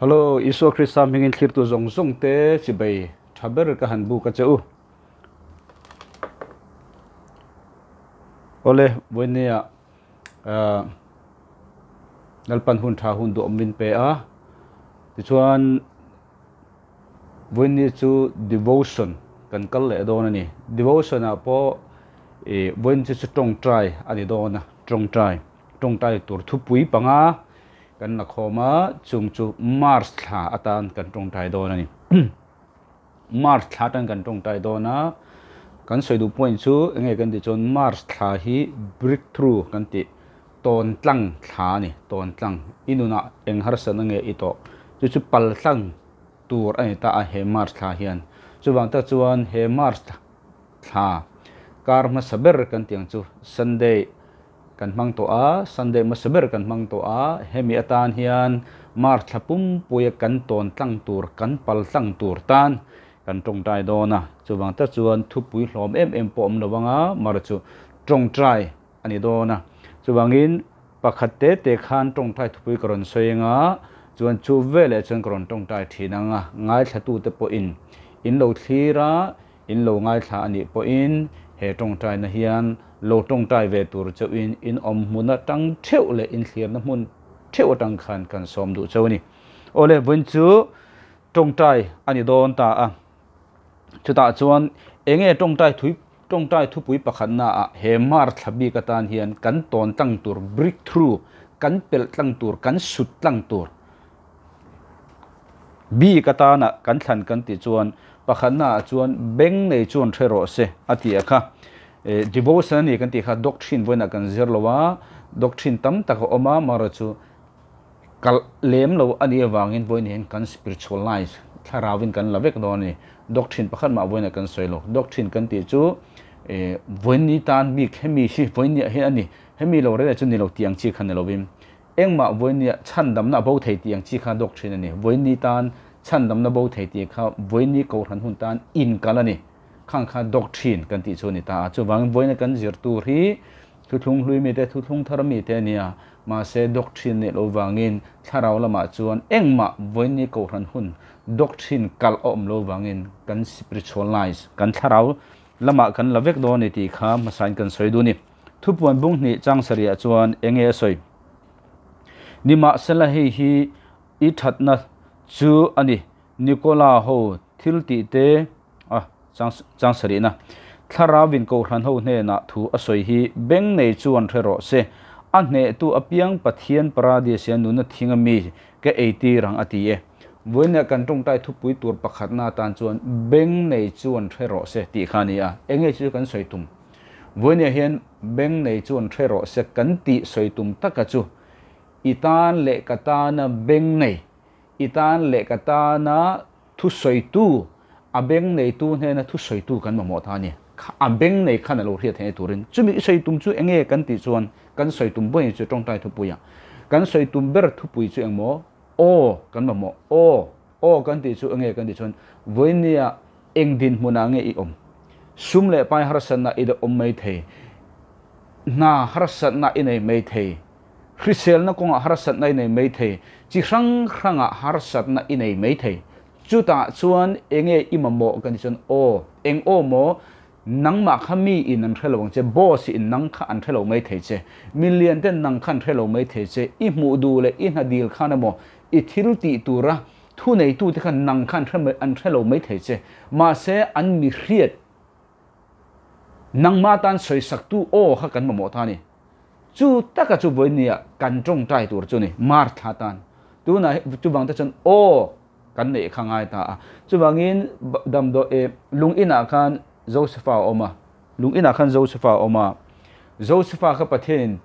Hallo, Isua Krista hmingin thlirtu zawng zawng te chibai tha ber ka han buk a che u. Awle, vawinia Lalpan hun tha hun duhawm min pe a, tichuan Vawiinni chu devotion kan kal leh dawn a ni. Devotion ah pawh ih vawiin chu chu tawngtai a ni dawn a, tawngtai, tawngtai tur thupui panga kan la khawm a, chung chu March thla atan kan tawngtai dawn a ni. March thla atan kan tawngtai dawn a, kan sawi duh point chu eng nge kan tih chuan March thla hi breakthrough kan tih tawn tlang thla a ni, tawn tlang. I nunah eng harsatna nge i tawh? Chu chu pal tlang tur a ni ta a he March thla hian. Chuvang tak chuan he March thla kar hmasa ber kan tih ang chu Sunday kan hmang tawh a, Sunday hmasa ber kan hmang tawh a, hemi atan hian March thla pumpuia kan tawn tlang tur, kan pal tlang tur tan kan tawngtai dawn a. Chuvang tak chuan thupui hlawm em em pawh awm lo anga March chu tawngtai a ni dawn a. Chuvangin pakhat te te khan tawngtai thupui ka rawn sawi anga, chuan chu veleh chuan ka rawn tawngtai thin ang a, ngaithlatute pawhin in lo thlir a, in lo ngaithla a nih pawhin he tawngtaina hian lo tawngtai ve tur chauhin in awm hmun atang theuh leh in thlirna hmun theuh atang khan kan sawm duh chauh a ni. Awle, vawiin chu tawngtai a ni dawn ta a. Chutah chuan enge tawngtai thui tawngtai thupui pakhatna ah he mar thla bik atan hian kan tawn tlang tur breakthrough kan pelh tlang tur kan sut tlang tur bik atana kan thlan kan tih chuan pakhatna ah chuan beng nei chuan hre rawh se a tih a kha devotion a ni kan tih kha doctrine vawiinah kan zir lo a doctrine tam tak a awm a amaherawhchu Kalh lem lo a nih avangin vawiin hian kan spiritualize, thlarauin kan la vek dawn a ni. Doctrine pakhat mah vawiinah kan sawi lo. Doctrine kan tih chu vawiin ni tan bik hemi hi vawiin niah hian a ni, hemi lo rel chu ni lo tih ang chi kha ni lovin engmah vawiin niah chhandamna a bo thei tih ang chi kha doctrine a ni. Vawiin ni tan chhandamna bo thei tih kha vawiin ni kohhran hun tan inkal a ni. Khang kha doctrine kan tih chu a ni ta a. Chuvangin vawiina kan zir tur hi Thuthlung hlui mite, thuthlung thar mite a nia. Mahse, doctrine neih loh vangin thlarau lamah chuan engmah vawiinni kohhran hun doctrine kalh a awm loh vangin kan spiritualize, kan thlarau lamah kan la vek dawn a ni tih kha hmasain kan sawi duh a ni. Thupuan bung hnih chang sarihah chuan eng nge a sawi? Nimahsela hei hi i thatna chu a ni, Nikola ho thil tih te, a chang sarihna Thlarauin Kohhran ho hnenah thu a sawi hi beng nei chuan hre rawh se, a hnehtu apiang Pathian Paradis hian nuna thing a mi ka ei tir ang a ti e. Vawiinah kan tawngtai thupui tur pakhatna atan chuan beng nei chuan hre rawh se tih kha a ni a, enge chu kan sawi tum? Vawiinah hian beng nei chuan hre rawh se kan tih sawi tum taka chu i tan leh ka tana beng nei, i tan leh ka tana Thusawitu, a beng neitu hnena thusawitu kan mamawh ta a ni. A beng nei khan a lo hriat theih turin. Chumi i sawi tum chu eng nge kan tih chuan kan sawi tum ber chu tawngtai thupuiah. Kan sawi tum ber thupui chu eng maw? Aw kan mamawh. Aw, aw kan tih chu eng nge kan tih chuan vawinia eng dinhmunah nge i awm? Sum leh pai harsatna i awm mai thei. Hna harsatna i nei mai thei. Hriselna kawngah harsatna i nei mai thei, chi hrang hrangah harsatna i nei mai thei. Chutah chuan enge i mamawh ka ni chuan aw, eng aw maw, nangmah kha mi in an hre lo ang che, boss in nang kha an hre lo mai thei che, milian ten nang kha an hre lo mai thei che, i hmuh duh leh i hna dil khan emaw, i thil tih tura thuneitute khan nang kha an hre lo mai thei che, mahse an mi hriat nangmah tan sawisaktu aw kha kan mamawh ta a ni. Chu taka chu vawinia kan tawngtai tur chu ni, Mar thla tan. Tunah chuvang te chuan aw kan neih kha ngai ta a. Chuvangin damdawi eh lung inah khan Josepha a awm a, lung inah khan Josepha a awm a. Josepha kha Pathianin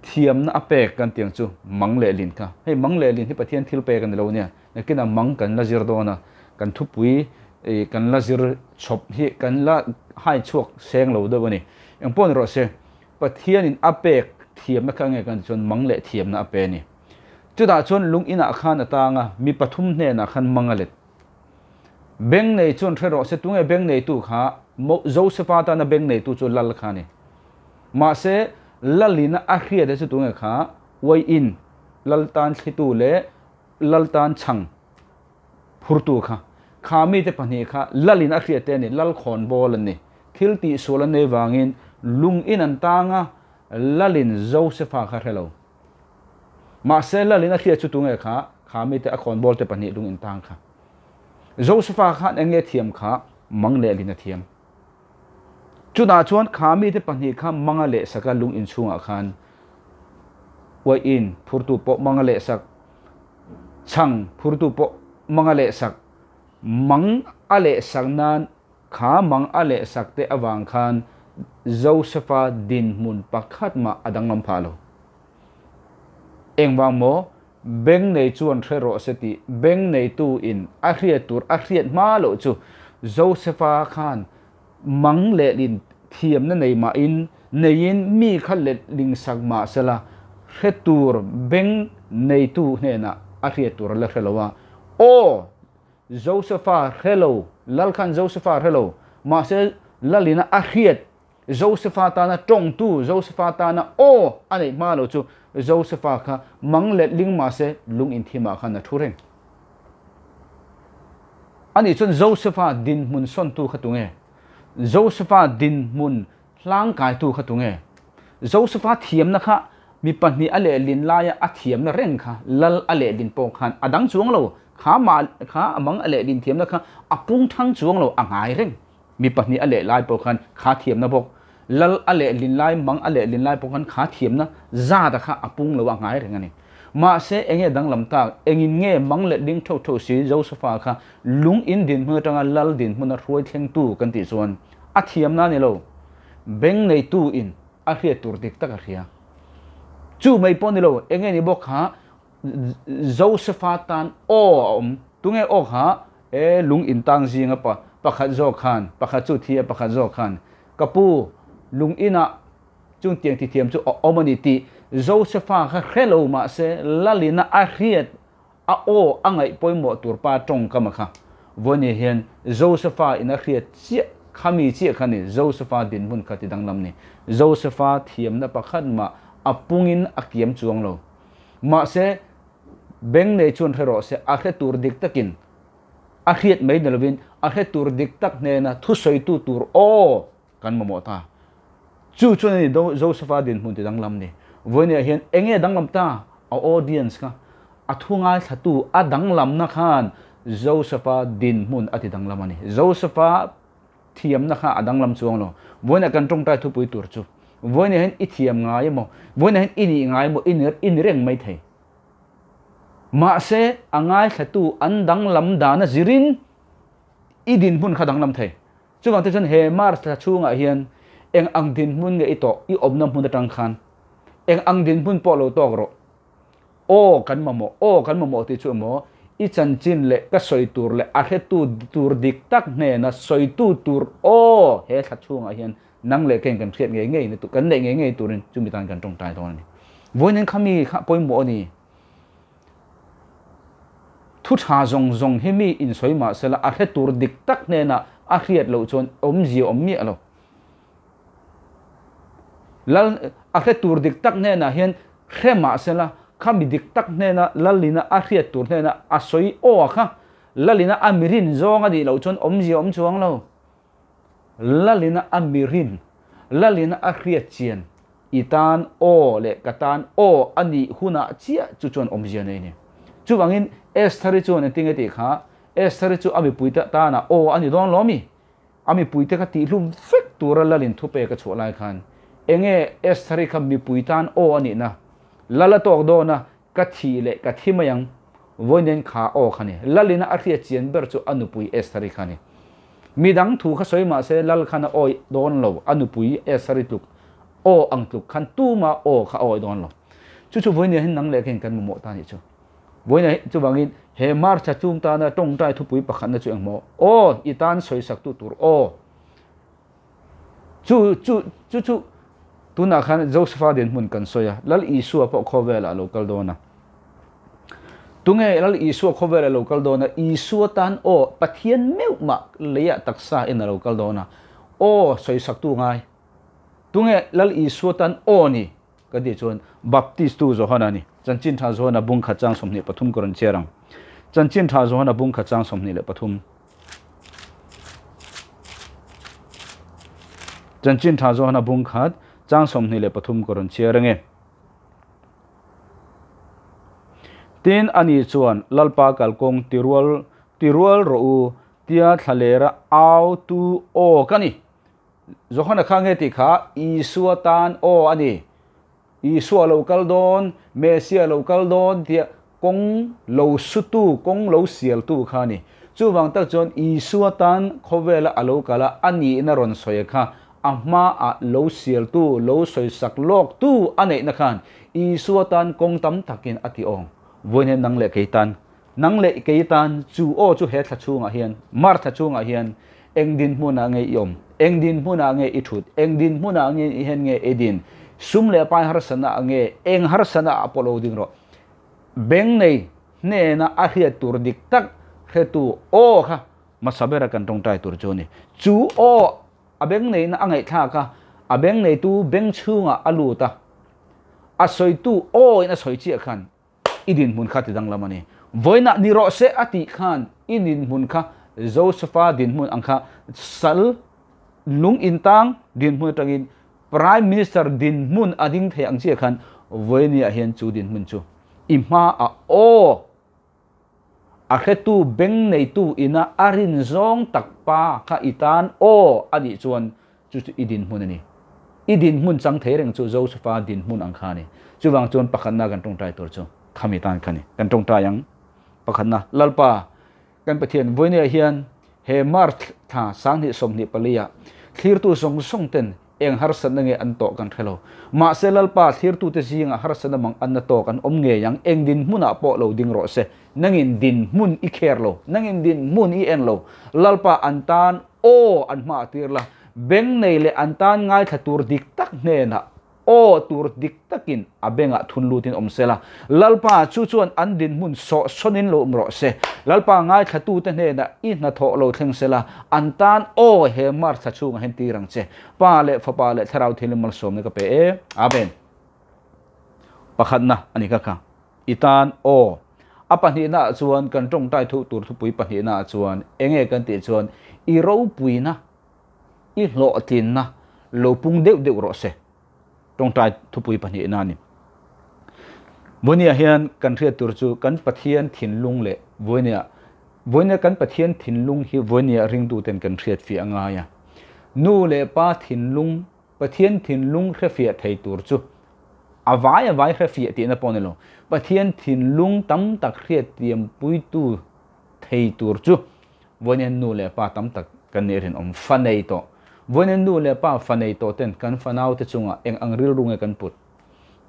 thiamna a pek kan tih ang chu mang leh lin kha. Hei mang leh lin hi Pathian thil pek a ni lo nia. Nakinah mang kan la zir dawn a, kan thupui eh kan la zir chhawp hi kan la hai chhuak seng lo deuh a ni. Engpawh ni rawh se, Pathianin a pek thiamna kha nge kan tih chuan mang leh thiamna a pe a ni. Chutah chuan lung inah khan a tang a, mi pathum hnenah khan mang a let. Beng nei chuan hre rawh se, tunge beng neitu kha? Josepha tana beng neitu chu lal kha a ni. Mahse, lalina a hriat te chu tunge kha? Uaiin lal tan thlitu leh. lal tan chhang phurtu kha. Kha mite pahnih kha lalin a hriat te a ni, lal khawnbawl an ni. Thil tihsual an nei vangin lung in an tang a, lalin Josefa kha hre lo. Mahse lalin a hriat chu tunge kha, kha mite a khawnbawl te pahnih lung in tang kha. Josefa khan eng nge thiam kha mang lehlin a thiam. Chutah chuan kha mite pahnih kha manga lehsaka lung inchhungah khan uaiin phurtu pawh manga lehsak, chhang phurtu pawh manga lehsak, mang a lehsak nan kha mang a lehsak te avang khan Josefa dinhmun pakhat mah a danglam phah lo. Engvang maw? Beng nei chuan hre rawh se tih beng neitu in a hriat tur a hriat hma loh chu Josefa khan mang lehlin thiamna nei mahin neiin mi kha letling sak mah sela hre tur beng neitu hnenah a hriat tur a la hre lo a. Aw! Josefa hre lo, Lal khan Josefa hre lo, mahse Lalina a hriat Josefa tana tawngtu, Josefa tana aw a neih hma lo chu Josefa kha mang let ling mah se lung inthimah khan a thu reng. Anih chuan Josefa dinhmun sawntu kha tunge? Josefa dinhmun hlangkaitu kha tunge? Josefa thiamna kha mi pahnih a lehlin laia a thiamna reng kha lal a lehlin pawh khan a dang chuang lo, kha mah kha a mang a lehlin thiamna kha a pung thang chuang lo, a ngai reng. Mi pahnih a leh lai pawh khan kha thiamna bawk, lal a leh lin lai, mang a leh lin lai pawh khan kha thiamna zat a kha a pung lo a ngai reng a ni. Mahse, enge danglam tak, engin nge mang leh ding theuh theuh si Josefa kha lung in dinhmun atanga lal dinhmuna hruai thlengtu kan tih chuan a thiamna a ni lo, beng neitu in a hriat tur dik tak a hria. Chu mai pawh ni lo, enge ni bawk kha Josefa tan aw a awm. Tunge aw kha? E, lung intang zinga pa pakhat zawk khan, pakhat chu thi a, pakhat zawk khan, Ka pu, lung inah chung tiang tithiam chu a awm a ni tih Josefa kha hre lo mah se Lalina a hriat a aw a ngaih pawimawh tur pa tawngkam a kha. Vawiin hian Josefa in a hriat chiah khami chiah kha ni, Josefa dinhmun kha ti danglam ni. Josefa thiamna pakhat mah a pungin a kiam chuang lo. Mahse, beng nei chuan hre rawh se, a hre tur dik takin a hriat mai ni lovin a hre tur dik tak hnena thusawitu tur aw kan mamawh ta. Chu chuan a ni Josefa dinhmun ti danglam ni. Vawinia hian eng nge danglam ta? A audience kha, a thu ngaithlatu a danglamna khan Josefa dinhmun a ti danglam a ni. Josefa thiamna kha a danglam chuang lo. Vawiinah kan tawngtai thupui tur chu vawiinah hian i thiam ngai emaw, vawiinah hian i nih ngai emaw i ni i ni reng mai thei. Mahse, a ngaithlatu an danglam dana zirin i dinhmun kha danglam thei. Chuvang te chuan he Mars thla chhungah hian eng ang dinhmun nge i tawh, i awmna hmun atang khan eng ang dinhmun pawh lo tawk rawh. Aw kan mamawh, aw kan mamawh tih chu emaw, i chanchin leh ka sawi tur leh a hretu tur dik tak hnena sawitu tur aw he thla chhungah hian nang leh keng kan hriat ngei ngei na kan neih ngei ngei turin chumi tan kan tawngtai dawn a ni. Vawiin kha mi kha pawimawh a ni. Thu tha zawng zawng hi mi insawi mah sela a hre tur dik tak hnena a hriat loh chuan awmzia awm miah lo. Lal a hre tur dik tak hnenah hian hre mah sela, kha mi dik tak hnena Lalina a hriat tur hnena a sawi aw a kha, Lalina a mirin zawng a nih loh chuan awmzia awm chuang lo. Lalina a mirin, Lalina a hriat chian i tan aw leh ka tan aw a nih hunah chiah chu chuan awmzia nei a ni. Chuvangin Estheri chuan engtin nge tih kha, Estheri chu a mipuite tanah aw a ni dawn lo mi? A mipuite kha tihhlum vek tura Lalin thupek a chhuah lai khan enge Estheri kha mipui tan aw a nihna Lal a tawk dawn a, ka thih leh ka thi mai ang, vawiin kha aw kha ni. Lalina a hriat chian ber chu a nupui Estheri kha ni. Midang thu kha sawi mah se Lal khan a awi dawn lo, a nupui Estheri tluk aw ang tluk khan tuma aw kha a awi dawn lo. Chu chu vawiin hian nang leh khin kan mamawh ta nih chu. Vawiin chuvangin he March-a chung tana tawngtai thupui pakhatna chu engmaw? Aw, i tan sawisaktu tur aw. Chu chu chu chu tunah khan Josepha dinhmun kan sawi a, Lal Isua pawh khawvelah a lo kal dawn a. Tunge Lal Isua khawvelah a lo kal dawn a? Isua tan aw, Pathian meuh mah leiah taksa in a lo kal dawn a. Aw, sawisaktu ngai. Tunge Lal Isua tan aw ni? Ka tih chuan Baptistu Johana a ni. Chanchin Tha Johana bung khat chang 23 ka rawn chhiar ang. Chanchin Tha Johana bung khat chang 23. Chanchin Tha Johana bung khat chang 23 ka rawn chhiar ange. Tin, ani chuan Lalpa kalkawng tirual tirual rawh u tia thlalera au tu aw ka ni. Johana kha nge tih kha Isua tan aw a ni. Isua lo kal dawn, Messia lo kal dawn tia kawng lo sutu, kawng lo sialtu kha a ni. Chuvang tak chuan Isua tan khawvela a lo kal a, a nihna rawn sawi kha a hmaah lo sialtu, lo sawisak lawktu a neihna khan Isua tan kawng tam takin a ti awng. Vawiin nang leh kei tan Nang leh kei tan chu aw chu he thla chhungah hian, Mar thla chhungah hian eng dinhmunah nge i awm? Eng dinhmunah nge i thut? Eng dinhmunah nge i hen nge i din? Sum leh pai harsatna ah nge eng harsatna ah pawh lo ding rawh. Beng nei hnena a hriat tur dik tak hretu aw kha hmasa bera kan tawngtai tur chu a ni. Chu aw a beng neihna a ngaihthlak a, a beng neitu beng chhungah a lut a, a sawitu aw in a sawi chiah khan I dinhmun kha ti danglam a ni. Vawiinah ni rawh se a tih khan i dinhmun kha Josepha dinhmun ang kha sal lung intang dinhmun atangin Prime Minister dinhmun a ding thei ang chiah khan vawiiniah hian chu dinhmun chu i hmaah aw a hretu beng neitu ina a rin zawng tak pa kha i tan aw a nih chuan Chu chu i dinhmun a ni. I dinhmun chang thei reng chu Josefa dinhmun ang kha a ni. Chuvang chuan pakhatna kan tawngtai tur chu khami tan kha a ni. Kan tawngtai ang. Pakhatna, Lalpa, kan Pathian, vawinia hian he March thla 2024 ah thlirtu zawng zawng ten eng harsatna nge an tawh kan hre lo. Mahse Lalpa, thlirtute zingah harsatna mang anna tawk an awm ngei ang, eng dinhmunah pawh lo ding rawh se. Nangin dinhmun i kher lo, nangin dinhmun i en lo. Lalpa, an tan Aw an hma a tir la, beng nei leh an tan ngaithla tur dik tak hnenah aw tur dik takin a bengah thun lutin awm se la, Lalpa chu chuan an dinhmun sawh sawnin lo awm rawh se. Lalpa ngaithlatute hnenah i hnathawh lo thleng se la, an tan aw he Martha chhungah hian tir ang che. Pa leh Fapa leh Thlarau Thianghlim malsawmna ka pe e. Amen. Pakhatna a ni ka kha. I tan aw. A pahnihna ah chuan kan tawngtai thu tur thupui pahnihna ah chuan enge kan tih chuan i ropuina, i hlawhtlinna lo pung deuh deuh rawh se. Tawngtai thupui pahnihna a ni. Vawinia hian kan hriat tur chu kan Pathian thinlung leh vawinia vawinia kan Pathian thinlung hi vawinia ringtuten kan hriat fiah a ngai a. Nu leh pa thinlung Pathian thinlung hrefiah thei tur chu a vai a vai hrefiah tihna pawh a ni lo. Pathian thinlung tam tak hriattiampuitu thei tur chu vawiin nu leh pa tam tak kan nih rinawm fa nei tawh. Vawiin nu leh pa fa nei tawh ten kan fanaute chungah eng ang rilru nge kan put?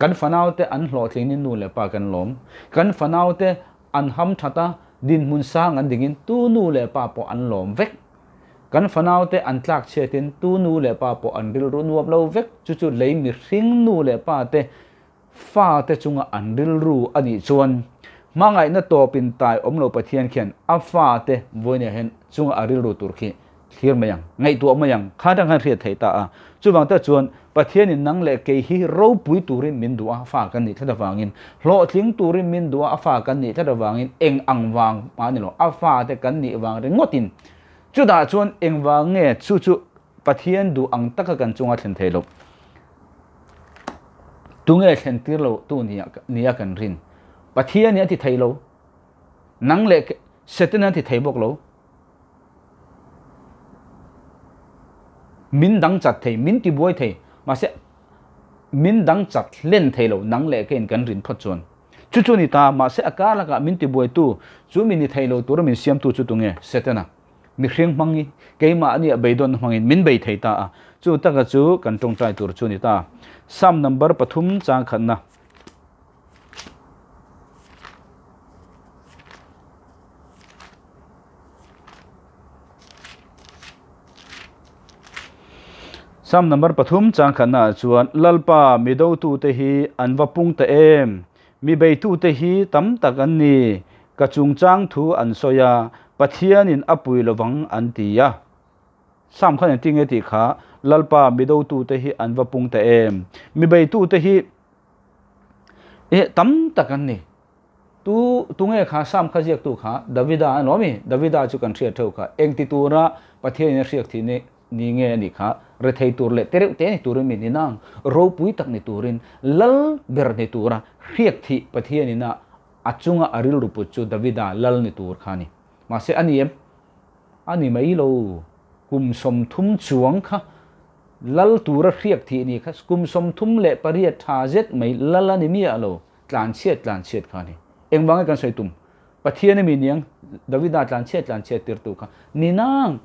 Kan fanaute an hlawhtlingin nu leh pa kan lawm. Kan fanaute an ham that a, dinhmun sang an dingin tu nu leh pa pawh an lawm vek. Kan fanaute an tlak chhiatin tu nu leh pa pawh an rilru nuam lo vek, chu chu lei mihring nu leh pa te fate chunga an rilru a nih chuan hmangaihna tawpin tai awm lo Pathian khian a fate vawinia hian chunga a rilru tur khi thlir mai ang, ngaihtuah mai ang, kha atang khan hriat theih ta a. Chuvang tak chuan Pathianin nang leh kei hi ropui turin min duh a, fa kan nih tlat avangin, hlawhtling turin min duh a, a fa kan nih tlat avangin eng ang vang mah a ni lo, a fate kan nih vang ringawtin Chutah chuan engvang nge chu chu Pathian duh ang taka kan chunga thlen thei loh? Tunge thlen tir lo tu nia kan rin? Pathian in a ti thei lo. Nang leh Satan a ti thei bawk lo. Min dang chat thei, min ti buai thei, mahse min dang chat hlen thei lo nang leh keiin kan rin phawt chuan. Chu chu ni ta, mahse a kar lakah min tibuaitu, chu mi ni thei lo tura min siamtu chu tunge? Setana. Mihring hmangin, keimahni a beidawnna hmangin min bei thei ta a. Chu taka chu kan tawngtai tur chu ni ta. Psalm number pathum chang khatna. Psalm number pathum changkhatna ah chuan Lalpa mi dotute hi an va pung ta em? Mi beitute hi tam tak an ni, ka chungchang thu an sawi a, Pathianin a pui lovang an ti a. Psalm khan engtin nge tih kha Lalpa mi dotute hi an va pung ta em? Mi beitute hi. E tam tak an ni. Tu tunge kha Sam kha ziaktu kha Davida a ni mi? Davida chu kan hriat theuh kha. Engti tura Pathian in a hriak thih ni ni nge a nih kha? Rethei tur leh tereuh te ni turin mi ni nang, ropui tak ni turin, lal ber ni tura hriak thih Pathian in a a chunga a rilru put chu Davida lal ni tur kha a ni. Mahse a ni em? A ni mai lo. Kum 30 chuang kha lal tura hriak thih ni kha kum 38 tha zet mai lal a ni miah lo. Tlanchhiat tlanchhiat kha a ni. Engvang nge kan sawi tum? Pathian a mi niang Davida tlanchhiat tlanchhiat tirtu kha ni nang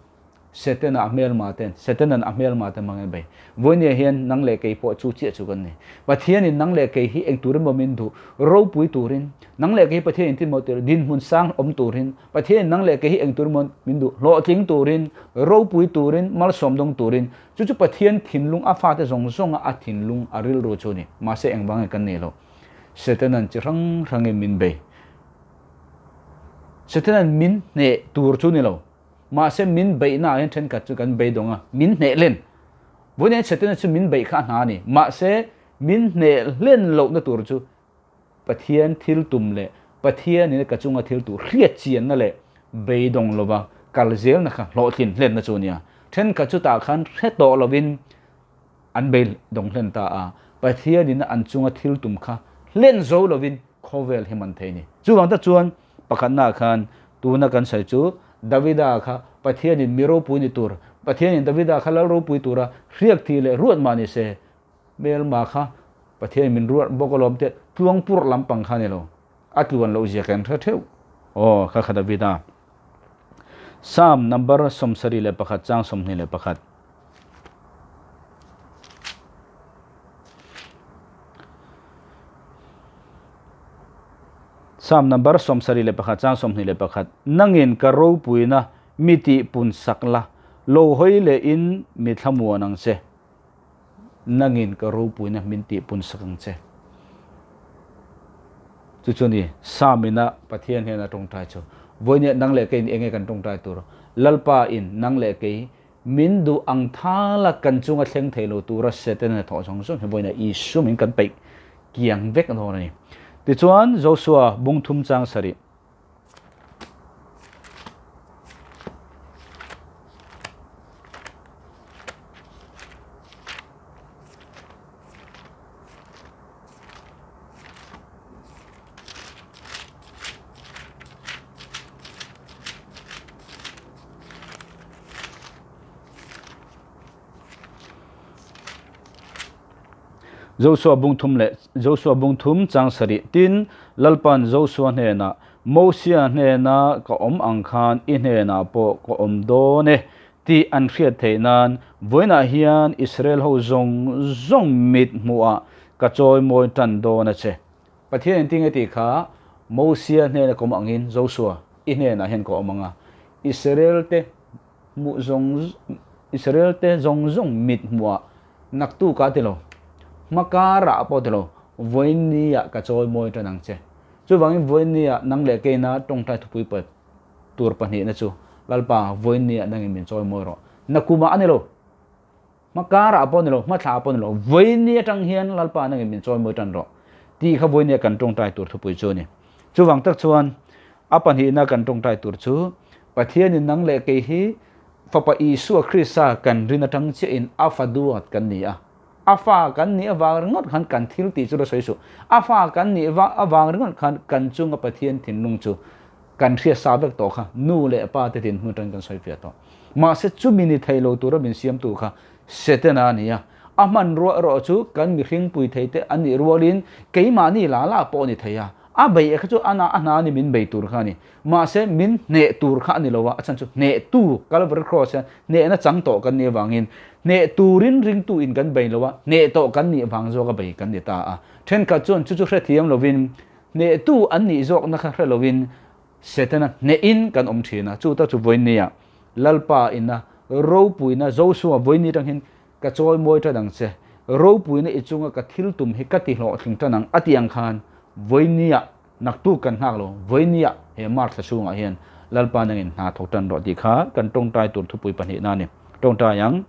Setana a hmelma ten Setanan a hmelma te hmangin bei. Vawinia hian nang leh kei pawh chu chiah chu kan ni. Pathianin nang leh kei hi eng turin maw min duh? Ropui turin. Nang leh kei hi Pathianin tin maw tir? Dinhmun sang awm turin. Pathianin nang leh kei hi eng turin maw min duh? Hlawhtling turin, ropui turin, malsawm dawng turin. Chu chu Pathian thinlung a fate zawng zawnga a thinlung a rilru chu a ni. Mahse engvang nge kan nei lo? Setanan chi hrang hrangin min bei. Setanan min hneh tur chu ni lo. Mahse min beihna ah hian thenkhat chu kan beidawng a, min hneh hlen. Vawiin Setana chu min beih kha a hna a ni. Mahse min hneh hlen lohna tur chu Pathian thil tum leh Pathianin ka chunga thil tur hriat chianna leh beidawng lova kal zelna kha hlawhtlin hlenna chu a nia. Thenkhat chu tah khan hre tawh lovin an beidawng hlen ta a, Pathianin an chunga thil tum kha hlen zo lovin khawvel hi man thei a ni. Chuvang tak chuan Pakhatnaah khan tuna kan sawi chu Davida kha Pathianin mi ropui ni tur, Pathianin Davida kha lal ropui tura hriak thih leh ruat mah ni se, hmelma kha Pathianin min ruat bawk alawm teh tluang purh lampang kha a ni lo, a tluan loh zia kan hre theuh. Aw, kha kha Davida. Psalm number 71 chang 21. Psalm number 71 chang 21 Nangin ka ropuina mi tih pun sak la, lo hawi leh in mi thlamuan ang che. Nangin ka ropuina min tih pun sak ang che. Chu chu ni Psalm ina Pathian hian a tawngtai chu. Vawinia nang leh kei in enge kan tawngtai tur? Lalpa in nang leh kei Min duh ang thala kan chunga thleng thei lo tura Satan a thawh zawng zawng hi vawiinah Isua min kan peih kiang vek dawn a ni. Tichuan, Josua bung thum chang sarih. Josua bung thum leh Josua bung thum chang sarih tin Lalpan Josua hnenah Mosia hnena ka awm ang khan i hnenah pawh ka awm dawn e tih an hriat theih nan vawiinah hian Israel ho zawng zawng mit hmuhah ka chawimawi tan dawn a che. Pathian engtin nge tih kha Mosia hnena ka awm angin Josua i hnenah hian ka awm ang a, Israel te hmuh zawng Israel te zawng zawng mit hmuhah naktukah ti lo, hmakarah pawh ti lo, vawiinniah ka chawimawi tan ang che. Chuvangin vawiinniah nang leh keina tawngtai thupui pa tur pahnihna chu Lalpa vawiinniah nangin min chawimawi rawh. Nakumah a ni lo. Hma karah pawh ni lo, hma thlah pawh ni lo, vawiinni atang hian Lalpa nangin min chawimawi tan rawh tih kha vawiinnia kan tawngtai tur thupui chu a ni. Chuvang tak chuan a pahnihna kan tawngtai tur chu Pathianin nang leh kei hi Fapa Isua Krista kan rin atang chiahin a fa duat kan ni a. A fa kan nih avang ringawt khan kan thil tih chu la sawi suh. A fa kan nih avang ringawt khan kan chunga Pathian thinlung chu Kan hriat sa vek tawh kha nu leh pa te dinhmun atangin kan sawi fiah tawh. Mahse chumi ni thei lo tura min siamtu kha Setana a ni a, a hmanrua erawh chu kan mihring pui thei te an nih rualin keimahni la la pawh a ni thei a, a bei kha chu a na a hna ni min bei tur kha a ni. Mahse min hneh tur kha a ni lo a, a chhan chu hnehtu Calvary Cross hian hnehna chang tawh kan nih avangin hneh turin ringtu in kan bei lo a, hneh tawh kan nih vang zawka bei kan ni ta a. Thenkhat chuan chu chu hrethiam lovin Hnehtu an nih zawkna kha hre lovin Setana hnehin kan awm thin a, chu tak chu vawinia Lalpa ina ropuina Josua vawiini atang hian ka chawimawi tan ang che, ropuina i chunga ka thil tum hi ka ti hlawhtling tan ang a tih ang khan vawinia naktuk kan nghak lo, vawinia he March thla chhungah hian Lalpa nangin hna thawk tan rawh tih kha kan tawngtai tur thupui pahnihna a ni. Tawngtai ang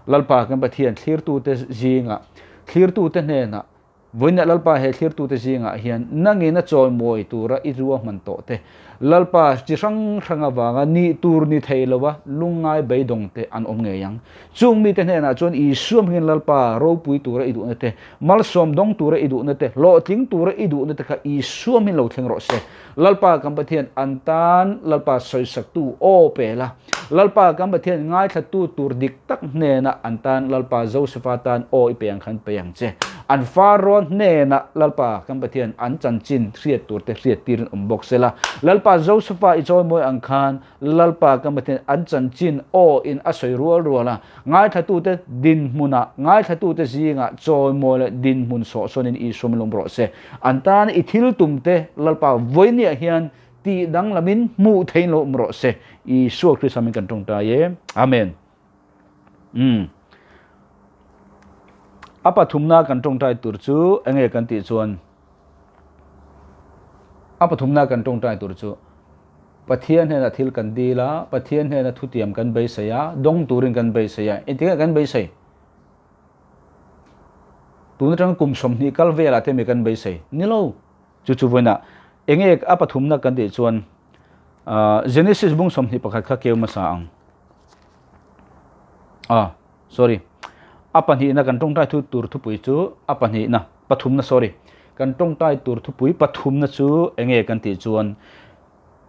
Lalpa kan Pathian thlirtute zingah thlirtute hnenah. Vawiinah Lalpa he thlirtute zingah hian nangin a chawimawi tura i ruahman tawh te, Lalpa chi hrang hrang avanga nih tur ni thei lova lungngai beidawngte an awm ngei ang. Chung mite hnenah chuan Isua hmingin Lalpa ropui tura i duhna te, malsawm dawng tura i duhna te, hlawhtling tura i duhna te kha Isua hmingin lo thleng rawh se. Lalpa kan Pathian an tan Lalpa sawisaktu aw pe la, Lalpa kan Pathian ngaithlatu tur dik tak hnenah an tan Lalpa Josefa tan aw i pe ang khan pe ang che. An Farawn hnenah Lalpa kan Pathian an chanchin hriat tur te hriat tirin awm bawk se la, Lalpa Josefa i chawimawi ang khan Lalpa kan Pathian an chanchin aw in a sawi rual rual a, ngaithlatute dinhmunah, ngaithlatute zingah chawimawi leh dinhmun sawhsawnin Isua min lawm rawh se. An tan i thil tumte Lalpa vawinia hian tih danglamin hmuh theihin lo awm rawh se. Isua Krista min kan tawngtai e. Amen. Umm. A pathumna kan tawngtai tur chu enge kan tih chuan a pathumna kan tawngtai tur chu Pathian hnena thil kan dil a, Pathian hnena thutiam kan beisei a, dawng turin kan beisei a. Engtikah kan beisei? Tun atanga kum 20 kal velah te mi kan beisei. Ni lo. Chu chu vawiinah enge a pathumna kan tih chuan Genesis bung 21 kha keu hmasa ang. Ah, sorry. A pahnihna kan tawngtai thu tur thupui chu a pahnihna, pathumna sorry. Kan tawngtai tur thupui pathumna chu enge kan tih chuan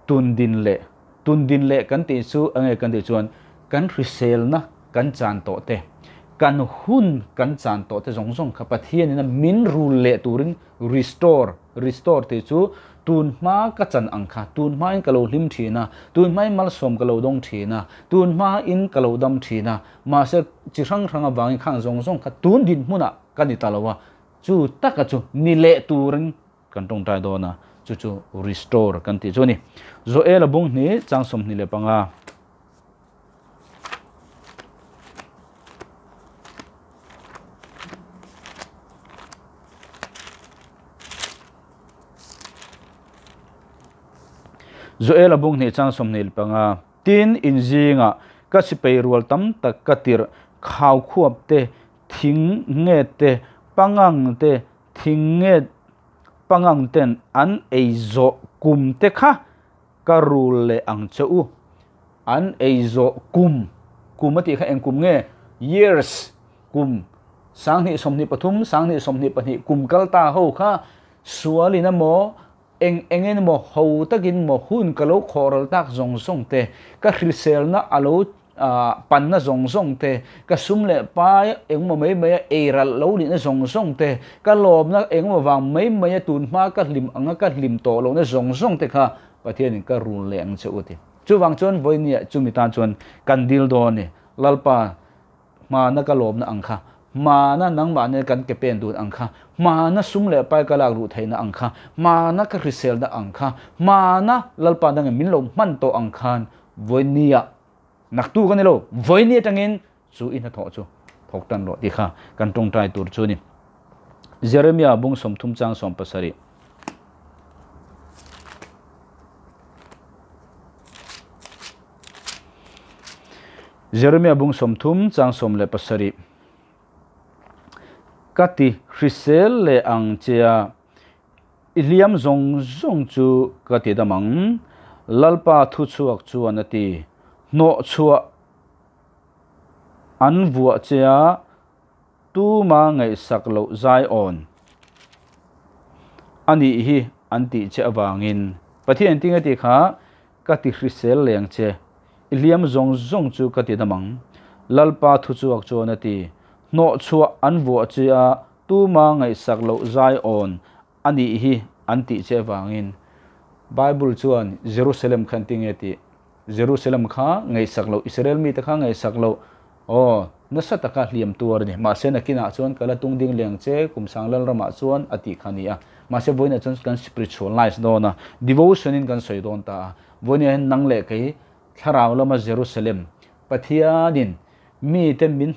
tundin leh tundin leh kan tih chu enge kan tih chuan kan hriselna kan chan tawh te, kan hun kan chan tawh te zawng zawng kha Pathianin a min rul leh turin restore, restore tih chu tun hma ka chan ang kha, tun hmain ka lo hlim thin a, tun hmain malsawm ka lo dawng thin a, tun hmain ka lo dam thin a, mahse chi hrang hrang avangin khang zawng zawng kha tun dinhmunah ka ni ta lo a, chu taka chu ni leh turin kan tawngtai dawn a, chu chu restore kan tih chu a ni. Joel-a bung hnih chang 25. Joel-a bung hnih chang 25. Tin, in zingah ka sipai rual tam tak ka tirh khau khuap te, thing nge te, pangang te, thing nge pangang ten an ei zawh kum te kha ka rul leh ang che u. An ei zawh kum, kum a tih kha eng kum nge? Years, kum 2023, 2022 kum kal ta ho kha sualin emaw, eng engin emaw, ho takin maw hun ka lo khawhral tak zawng zawng te, ka hriselna a lo panna zawng zawng te, ka sum leh pai engemaw mai mai a ei ralh lo nihna zawng zawng te, ka lawmna engemaw vang mai mai a tun hma ka hlim anga ka hlim tawh lohna zawng zawng te kha Pathianin ka rul leh ang che u ti. Chuvang chuan vawinia chumi tan chuan kan dil dawn a ni. Lalpa, hmana ka lawmna ang kha, hmana nangmah nen kan ke pen dun ang kha, hmana sum leh pai ka lak luh theihna ang kha, hmana ka hriselna ang kha, hmana Lalpa nangin min lo hman tawh ang khan vawinia naktu ka ni lo, vawinia atangin chu i hnathawh chu thawk tan rawh tih kha kan tawngtai tur chu a ni. Jeremia bung 30 chang 17. Jeremia bung 30 chang 17. Ka ti hrisel leh ang che a, i hliam zawng zawng chu ka ti dam ang. Lalpa thuchhuak chuan a ti, hnawh chhuah an vuah che a, tuma ngaihsak loh zai awn a nih hi an tih che avangin. Pathian engtin nge tih kha ka ti hrisel leng che, i hliam zawng zawng chu ka ti dam ang. Lalpa thuchhuak chuan a ti, hnawh chhuah an vuah che a, tuma ngaihsak loh zai awn a nih hi an tih che avangin. Bible chuan Jerusalem kha engtin nge tih? Jerusalem kha ngaihsak loh, Israel mite kha ngaihsak loh, aw, nasa taka hliam tuar a ni. Mahse nakinah chuan ka la tung ding leng che, kum sang lal ramah chuan a tih kha a ni a. Mahse vawiinah chuan kan spiritualize dawn a, devotion in kan sawi dawn ta a. Vawiinah hian nang leh kei thlarau lama Jerusalem, Pathianin mite min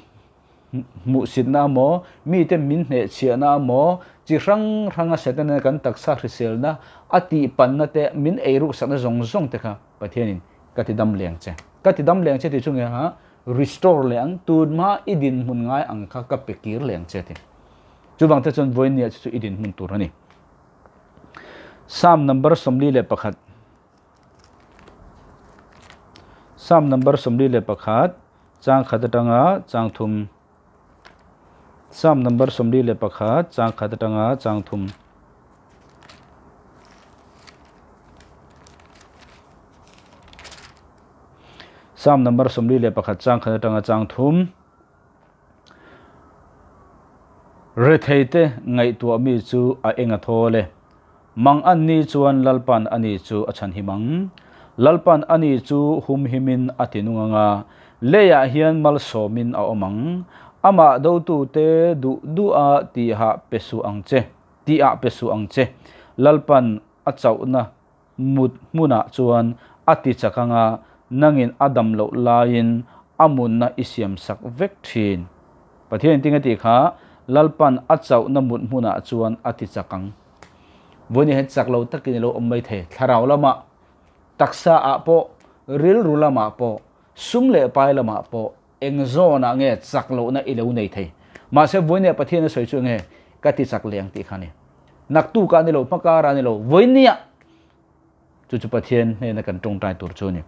hmuhsitna maw, mite min hnehchhiahna maw, chi hrang hranga Setana kan taksa hriselna a tihpanna te, min eiruksakna zawng zawng te kha Pathianin ka ti dam leng che. Ka ti dam leng che tih chu nge ha restore leh ang, tun hma i dinhmun ngai ang kha ka pe kir leng che ti. Chuvang te chuan vawiin nia chu chu i dinhmun tur a ni. Psalm number 41 Psalm number 41 chang khat atanga chang thum Psalm number 41 chang khat atanga chang thum Psalm number 41 chang khat atanga chang thum Retheite ngaihtuah mi chu a eng a thawl e. Mang an ni chuan Lalpan ani chu a chhanhim ang. Lalpan ani chu humhimin a ti nung ang a, leiah hian malsawmin a awm ang. Amah dotute duh duha tihah pe suh ang che, tihah pe suh ang che. Lalpan a chauhna mut hmunah chuan a ti chak ang a, nangin a dam loh laiin a munna i siam sak vek thin. Pathian tinge tih kha Lalpan a chauhna mut hmunah chuan a ti chak ang. Vawiin hian chak lo takin i lo awm mai thei. Thlarau lamah, taksa ah pawh, rilru lamah pawh, sum leh pai lamah pawh eng zawnah nge chak lohna i lo nei thei. Mahse vawiin Pathian a sawi chu enge ka ti chak leh ang tih kha a ni. Naktuk ah ni lo, hmakar ah ni lo, vawinia chu chu Pathian hnena kan tawngtai tur chu a ni.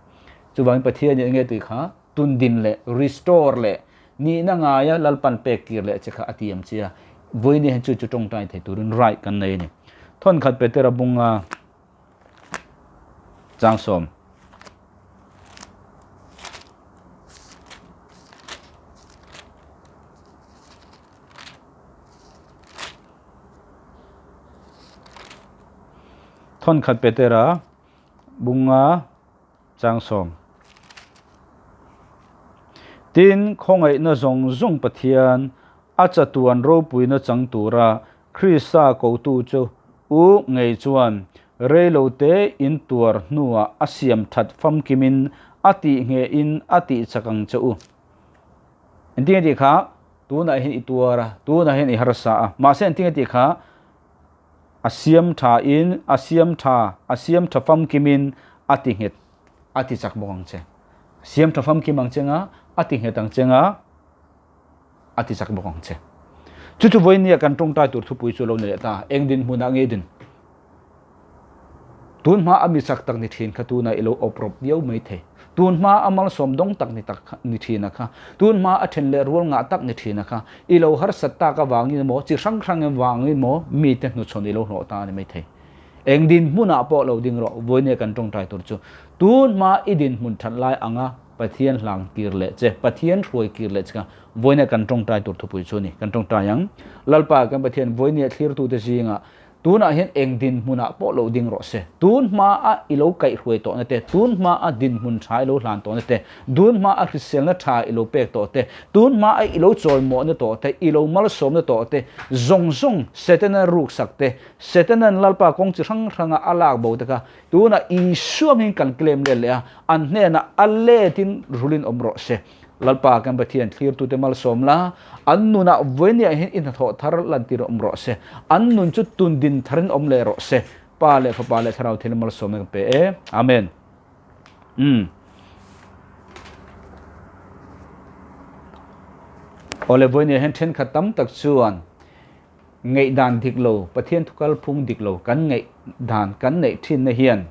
Chuvangin Pathian in enge tih kha tundin leh restore leh nihna ngaia Lalpan pek kir leh che kha a ti ang che a, vawinia hian chu chu tawngtai thei turin right kan nei a ni. Thawnkhat Petera bunga chang sawm. Thawnkhat Petera bunga chang sawm. Tin, khawngaihna zawng zawng Pathian a chatuan ropuina chang tura Krista kotu chu u ngei chuan reilote in tuar hnuah a siam that famkimin a tih nghehin a tih chak ang che u. Engtin nge tih kha? Tunah hian i tuar a, tunah hian i harsa a. Mahse engtin nge tih kha? A siam tha in, a siam tha, a siam tha famkimin a ti nghet, a ti chak bawk ang che. A siam tha famkim ang che nga, a ti nghet ang che nga, a ti chak bawk ang che. Chu chu vawinia kan tawngtai tur thupui chu lo ni leh ta, eng dinhmunah nge din? Tun hma a mi chak tak ni thin kha tuna i lo awp rawp viau mai thei. Tun hma a malsawm dawng tak ni tak ni thin a kha, tun hma a then leh rual ngah tak ni thin a kha, i lo harsat tak avangin emaw, chi hrang hrang avangin emaw mite hnuchhawn i lo hlawh ta a ni mai thei. Eng dinhmunah pawh lo ding rawh, vawinia kan tawngtai tur chu tun hma i dinhmun that lai anga Pathian hlang kir leh che, Pathian hruai kir leh che kha vawinia kan tawngtai tur thupui chu a ni. Kan tawngtai ang. Lalpa kan Pathian vawinia thlirtute zingah Tunah hian eng dinhmunah pawh lo ding rawh se. Tun hmaa i lo kaihhruai tawhna te, tun hmaa dinhmun tha i lo hlan tawhna te, tun hmaa hriselna tha i lo pek tawh te, tun hmaa i lo chawimawhna tawh te, i lo malsawmna tawh te zawng zawng Setana ruksak te, Setana'n Lalpa kawng chi hrang hranga a lak bo te kha tunah Isua hmingin kan claim let leh a, an hnenah a letin rulin awm rawh se. Lalpa kan Pathian thlirtute malsawm la, an nunah vawinia hian i hnathawh thar lantir awm rawh se. An nun chu tun din tharin awm leh rawh se. Pa leh Fapa leh Thlarau Thianghlim malsawmna kan pe e. Amen. Umm. Awle vawinia hian thenkhat tam tak chuan ngaihdan dik lo, Pathian thukal phung dik lo kan ngaihdan kan neih thinna hian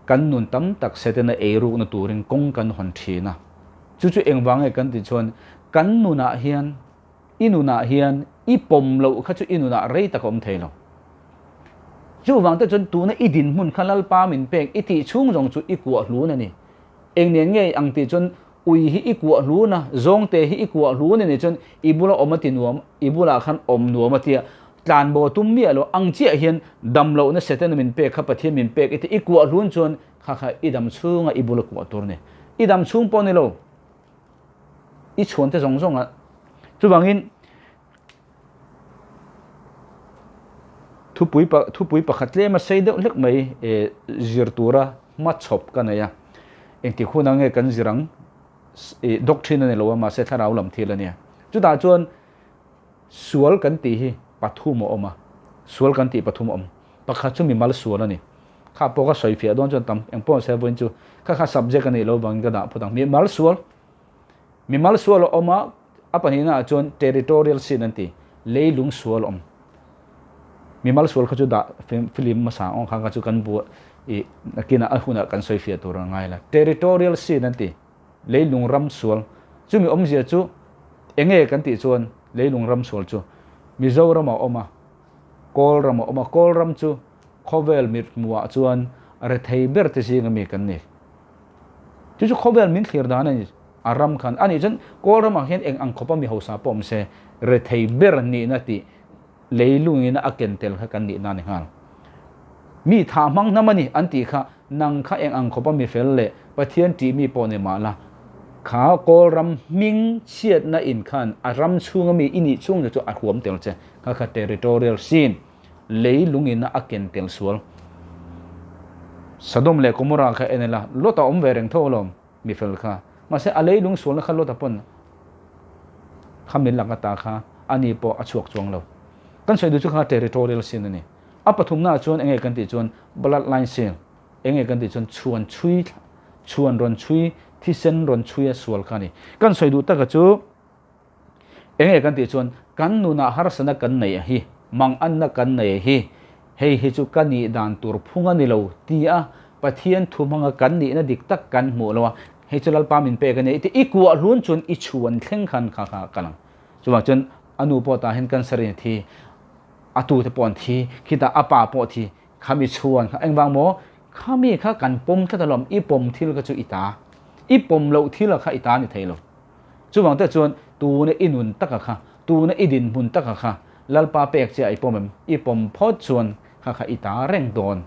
Kan nun tam tak Setana eirukna turin kawng kan hawn thin a. Chu chu engvang nge kan tih chuan kan nunah hian, i nunah hian i pawm loh kha chu i nunah rei tak a awm thei lo. Chuvang te chuan tuna i dinhmun kha Lalpa min pek i tih chhung zawng chu i kuah hlun a ni. Eng nen nge ang tih chuan ui hi i kuah hlun a, zawngte hi i kuah hlun a nih chuan i bula awm a ti nuam, i bulah khan awm nuam a tia Tlanbo tum miah lo ang chiah hian dam lohna Setana min pek kha Pathian min pek i ti i kuah hlun chuan kha kha i dam chhunga i bula kuah tur a ni. I dam chhung pawh ni lo i chhuan te zawng zawng a. Chuvangin thupui thupui pakhat tlem a sei deuh hlek mai e zir tura hmachhawp ka nei a. Engtik hunah nge kan zir ang i doctrine a ni lo a mahse thlarau lam thil a nia. Chutah chuan Sual kan tih hi pathum a awm a, sual kan tih pathum a awm. Pakhat chu mimal sual a ni. Kha pawh ka sawi fiah dawn chuan tam eng pawh se vawiin chu kha kha subject a nih loh vangin ka dah phawt ang. Mimal sual, mimal sual a awm a, a pahnihna ah chuan territorial sin an ti. Leilung sual awm. Mimal sual kha chu dah film hmasa ang kha kha chu kan bu i nakinah a hunah kan sawi fiah tur a ngai la. Territorial sin an ti. Leilung ram sual. Chumi awmzia chu enge kan tih chuan leilung ram sual chu Mizoram a awm a, Kawlram a awm a. Kawlram chu khawvel mithmuhah chuan rethei ber te zinga mi kan ni. Chu chu khawvel min thlir dan a ni. A ram khan a nih chuan Kawlramah hian eng ang khawpa mi hausa pawh awm se rethei ber nihna tih leilungin a ken tel kha kan nihna a ni nghal. Mi thah hmang hnam a ni an tih kha nang kha eng ang khawpa mi fel leh Pathian tih mi pawh ni mah la, kha Kawlram hming chhiatna in khan a ram chhunga mi i nih chhung chu a huam tel che. Kha kha territorial sin, leilungin a ken tel sual. Sodom leh Gomorrah kha en ila, Lot a awm ve reng tho alawm. Mi fel kha. Mahse a leilung sualna kha Lota pawn kha min lak ata kha ani pawh a chhuak chuang lo. Kan sawi duh chu kha territorial sin a ni. A pathumnaah chuan enge kan tih chuan bloodline sin. Enge kan tih chuan chhuan chhui chhuan rawn chhui thisen rawn chhui a sual kha a ni. Kan sawi duh taka chu Enge kan tih chuan kan nunah harsana kan neih hi, manganna kan neih hi, hei hi chu ka nih dan tur phung a ni lo tia Pathian thu hmanga kan nihna dik tak kan hmuh lo a, hei chu Lalpa min pek a nia i ti, i kuah hlun chuan i chhuan thleng khan kha kha ka lang. Chuvang chuan a nu pawh tah hian cancer in a thi, a tute pawh an thi, khitah a pa pawh a thi, khami chhuan kha engvang maw khami kha kan pawm tlat alawm, i pawm thil kha chu i ta, i pawm loh thil kha i ta ni thei lo. Chuvang te chuan tuna i nun taka kha, tuna i dinhmun taka kha Lalpa pek che a i pawm em? I pawm phawt chuan kha kha i ta reng dawn.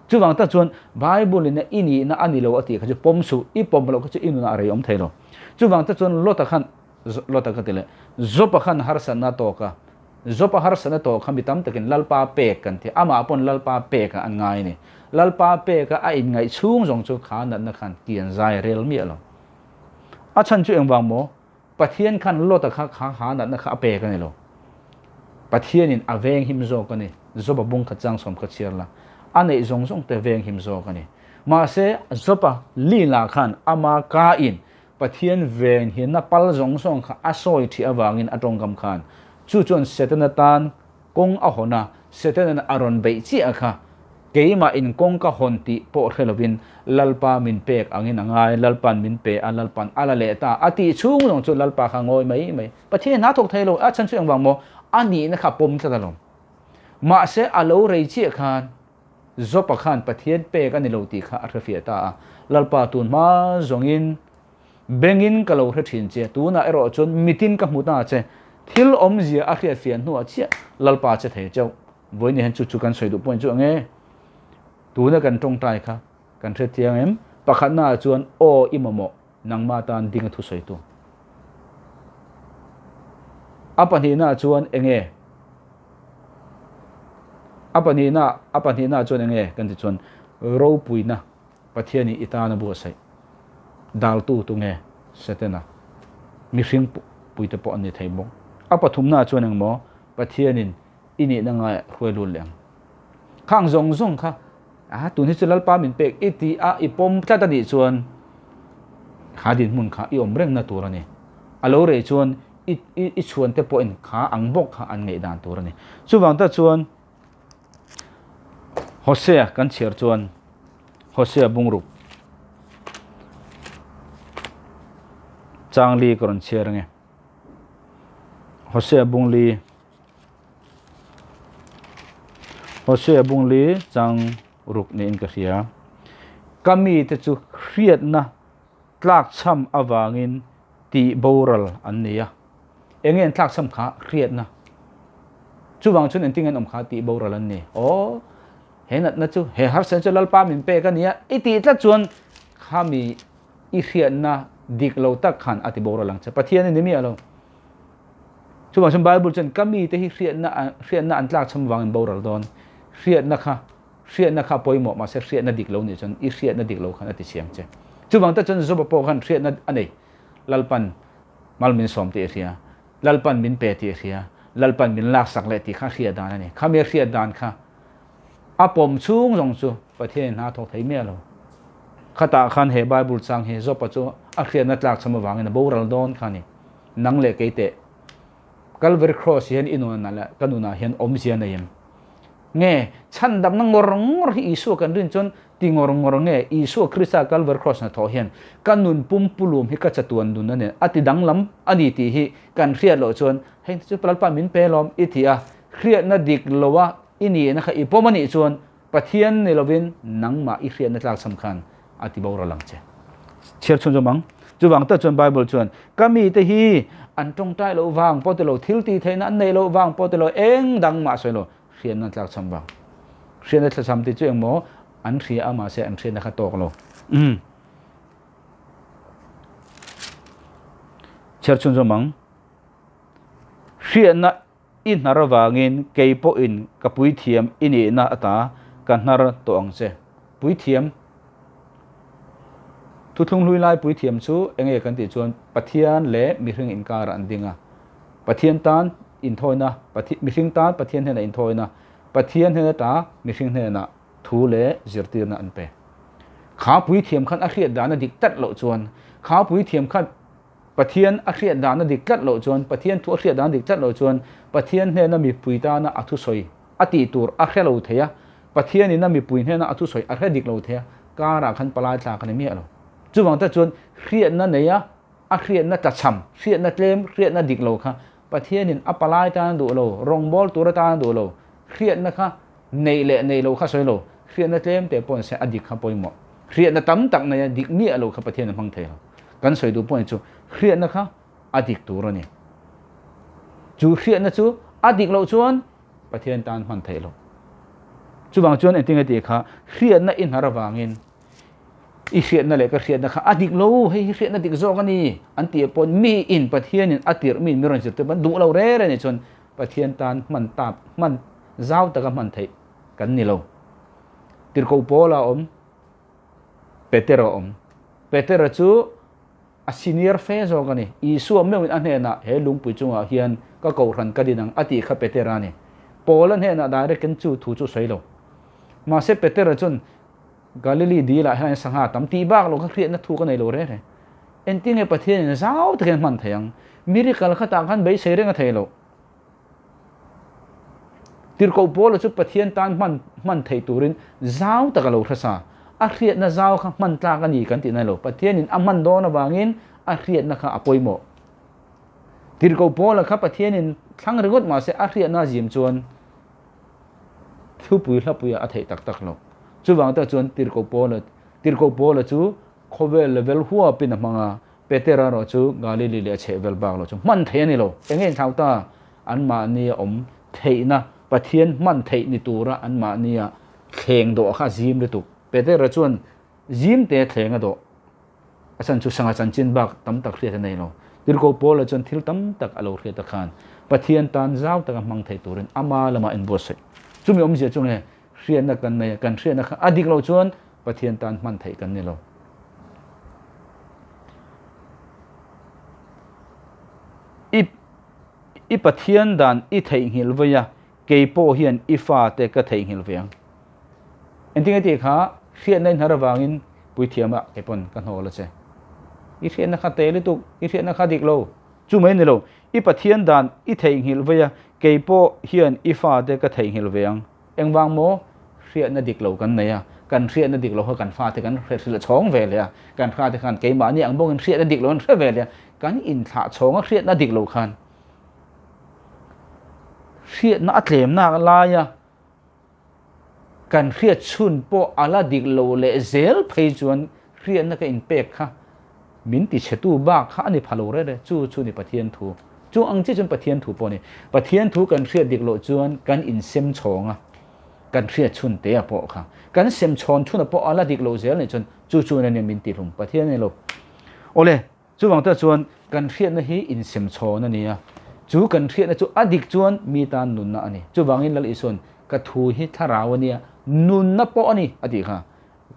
Chuvang tak chuan Bible in a i nihna a ni lo a tih kha chu pawm suh, i pawm loh kha chu i nunah a rei awm thei lo. Chuvang te chuan Lota khan, Lota ka ti leh, Job-a khan harsatna a tawk a, Job-a harsatna tawh kha mi tam takin Lalpa pek kan ti a, amah pawn Lalpa pekah an ngai a ni. Lalpa peka a inngaih chhung zawng chu kha natna khan kian zai rel miah lo. A chhan chu engvang maw? Pathian khan Lota kha kha ha natna kha a pek a ni lo. Pathianin a veng him zawk a ni. Job-a bung khat chang sawm kha chhiar la. A neih zawng zawng te veng him zawk a ni. Mahse, Job-a lila khan ama ka-in Pathian ven hianna pal zawng zawng kha a sawi thih avangin a tawngkam khan chu chuan Setana tan kawng a hawn a, Setana'n a rawn beih chiah kha keimah in kawng ka hawn tih pawh hre lovin Lalpa min pek angin a ngai, Lalpa'n min pe a, Lalpa'n a la leh ta a tih chhung zawng chu Lalpa kha ngawi mai mai. Pathian hna thawk thei lo, a chhan chu engvang maw? A nihna kha a pawm tlat alawm. Mahse a lo rei chiah khan Job-a khan Pathian pek a ni lo tih kha a hrefiah ta a, Lalpa tun hma zawngin Bengin ka lo hre thin che, tunah erawh chuan mitin ka hmu ta che. Thil awmzia a hriatfiah hnuah chiah Lalpa che thei chauh. Vawiin hian chu chu kan sawi duh pawhin chu ange. Tuna kan tawngtai kha kan hre thiang em? Pakhatnaah chuan aw i mamawh nangmah tan ding a thusawitu. A pahnihnaah chuan enge? A pahnihna a pahnihnaah chuan enge kan ti chuan ropuina. Pathianin i tan a buatsaih daltu tu nge Setana mihring puite pawh an ni thei bawk. A pathumnaah chuan engmaw Pathianin i nihna ngaiah hruai lut leh ang. Khang zawng zawng kha a tun hi chu Lalpa min pek i ti a i pawm tlat a nih chuan kha dinhmun kha i awm rengna tur a ni. A lo rei chuan i i chhuante pawhin kha ang bawk kha an ngaihdan tur a ni. Chuvang tak chuan Hosea kan chhiar chuan Hosea bungruk changli ka rawn chhiar ange Hosea bungli Hosea bungli chang ruk niin ka hria ka mite chu hriatna tlakchham avangin tih boral an ni a. Enge an tlakchham kha hriatna. Chuvang chuan engtin an awm kha tih boral an ni. Aw, he natna chu, he harsatna chu Lalpa min pek a nia i tih tlat chuan khami i hriatna dik lo tak khan a ti boral ang che. Pathian i ni miah lo. Chuvang chuan Bible chuan ka mite hi hriatna hriatna an tlakchham vangin boral dawn. Hriatna kha hriatna kha pawimawh mahse hriatna dik lo nih chuan i hriatna dik lo khan a ti chhiang che. Chuvang tak chuan Joba pawh khan hriatna a nei. Lalpan Mal min sawm tih a hria, Lalpan min pe tih a hria, Lalpan min laksak leh tih kha a hriat dan a ni. Khami a hriat dan kha a pawm chhung zawng chu Pathianin hna a thawk thei miah lo. Khatah khan he Bible chang hi Job-a chu a hriatna tlak chham avangin a boral dawn kha a ni. Nang leh kei teh. Calvary Cross hian i nunah leh ka nunah hian awmzia nei em? Nge, chhandamna ngawr ngawr hi Isua kan rin chuan ti ngawr ngawr nge Isua Krista Calvary Cross hnathawh hian ka nun pumpulum hi ka chatuan nun a nen a ti danglam a ni tih hi kan hriat loh chuan hei chu Lalpa min pe lawm i ti a, hriatna dik loa i nihna kha i pawm a nih chuan Pathian ni lovin nangmah i hriatna tlakchham khan a ti boral ang che. Chhiar chhunzawm ang. Chuvang tak chuan Bible chuan, Ka mite hi an tawngtai loh vang pawh ti lo, thil tih theihna an neih loh vang pawh ti lo, eng dang mah sawi lo, hriatna tlakchham vang. Hriatna tlachham tih chu engmaw an hria a mahse an hriatna kha tawk lo. Chhiar chhunzawm ang. Hriatna I hnar avangin kei pawhin ka puithiam i nihna ata ka hnar tawh ang che. Puithiam, Thuthlung hlui lai puithiam chu enge kan tih chuan Pathian leh mihring inkarah an ding a. Pathian tan inthawina, mihring tan Pathian hnenah inthawina, Pathian hnen ata mihring hnenah thu leh zirtirna an pe. Kha puithiam khan a hriat dana dik tlat loh chuan kha puithiam khan Pathian a hriat dana dik tlat loh chuan, Pathian thu a hriat dana dik tlat loh chuan, Pathian hnena mipui tana a thusawi a tih tur a hre lo thei a, Pathianin a mipui hnena a thusawi a hre dik lo thei a, karah khan palai thlak a ni miah lo. Chuvang te chuan hriatna neia a hriatna tlachham, hriatna tlem, hriatna dik lo kha Pathianin a palai tan a duh lo, rawngbâwl tur atan a duh lo, hriatna kha neih leh neih loh kha sawi lo, hriatna tlem teh pawh se a dik kha pawimawh. Hriatna tam tak neia dik miah lo kha Pathian a hmang thei lo. Kan sawi duh pawh chu hriatna kha a dik tur a ni. Chu hriatna chu a dik loh chuan Pathian tan hman theih loh. Chuvang chuan engtin nge tih kha hriatna i hnar avangin i hriatna leh ka hriatna kha a dik lo, hei hi hriatna dik zawk a ni an tih pawhin mi in Pathianin a tirh mi in mi rawn zirtir pawn duh lo rêr a nih chuan Pathian tan hman tap hman zau taka hman theih kan ni lo. Tirhkoh Paula a awm, Petera a awm. Petera chu a senior fe zawk a ni. Isua meuhin a hnenah he lungpui chungah hian ka kohhran ka din ang a tih kha Petera a ni. Paula hnenah direct in chu thu chu sawi lo. Mahse Petera chuan Galili dilah hian sangha tam tih bak lo kha hriatna thu ka nei lo reng reng. Engtinge Pathianin zau takin hman thei ang? Miracle khatah khan beisei reng a thei lo. Tirhkoh Paula chu Pathian tan hman hman theih turin zau tak a lo hrasa. A hriatna zau kha hman tlak a ni kan tih nai lo. Pathianin a hman dawn avangin a hriatna kha a pawimawh. Tirhkoh Paula kha Pathianin thlang ringawt mahse a hriatna a zim chuan thupui hlapuiah a theih tak tak lo. Chuvang tak chuan Tirhkoh Paula Tirhkoh Paula chu khawvel level huapin a hmang a, Petera erawh chu Galili leh a chhehvel bak lo chu hman theih a ni lo. Eng nge inthlau ta? Anmahnia awm theihna, Pathian hman theih ni tura anmahnia thleng dawh kha a zim lutuk. Petera chuan zim te thleng a dawh. A chhan chu sangha chanchin bak tam tak hriat a nei lo. Tirhkoh Paula chuan thil tam tak a lo hriat a khan Pathian tan zau taka hmang thei turin ama lamah inbuatsaih. Chumi awmzia chu nge hriatna kan nei a, kan hriatna kha a dik loh chuan Pathian tan hman theih kan ni lo. I i Pathian dan i theihnghilh vei a, kei pawh hian i fate ka theihnghilh ve ang. Engtin nge tih kha hriatna i hnar avangin puithiamah kei pawn ka hnawl a che. I hriatna kha te lutuk, i hriatna kha dik lo. Chu mai ni lo, i Pathian dan i theihnghilh vei a, kei pawh hian i fate ka theihnghilh ve ang. Engvang maw? Hriatna dik lo kan nei a, kan hriatna dik lo kha kan fate kan hre hrilh chhawng ve leh a, kan fate khan keimahni ang bawkin hriatna dik lo an hre ve leh a, kan inthlah chhawng a hriatna dik lo khan hriatna a tlemnak laia kan hriat chhun pawh a la dik lo leh zel phei chuan hriatna ka inpek kha min tichhetu bak kha a ni pha lo reng reng, chu chu ni Pathian thu. Chu ang chiah chuan Pathian thu pawh a ni. Pathian thu kan hriat dik loh chuan kan insem chhawng a, kan hriat chhun te a pawh kha. Kan sem chhawn chhun a pawh a la dik lo zel nih chuan chu chuan a nia min tihlum Pathian a ni lo. Awle, chuvang te chuan kan hriatna hi insem chhawn a ni a, chu kan hriatna chu a dik chuan mi tan nunna a ni. Chuvangin Lal Isuan ka thu hi thlarau a nia, nunna pawh a ni a tih kha.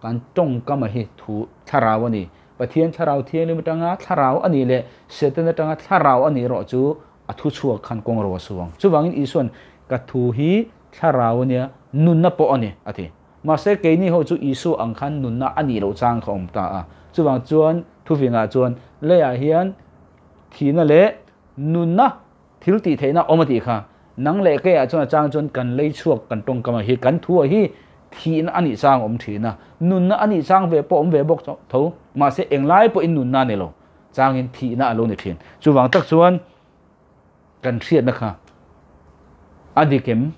Kan tawngkama hi thu thlarau a ni. Pathian thlarau thianghlim atanga thlarau a nih leh Satan atanga thlarau a nih erawh chu a thu chhuak khan kawng ro a su ang. Chuvangin Isuan, Ka thu hi thlarau a nia, nunna pawh a ni, a ti. Mahse keini ho chu Isua ang khan nunna a nih loh chang kha awm ta a. Chuvang chuan thuvingah chuan leiah hian thihna leh nunna. Thil tih theihna awm a tih kha. Nang leh keiah chuan a chang chuan kan lei chhuak kan tawngkam ah hi kan thu ah hi thihna a nih chang a awm thin a, nunna a nih chang ve pawh a awm ve bawk tho. Mahse englai pawhin nunna a ni lo, changin thihna a lo ni thin. Chuvang tak chuan kan hriatna kha a dik em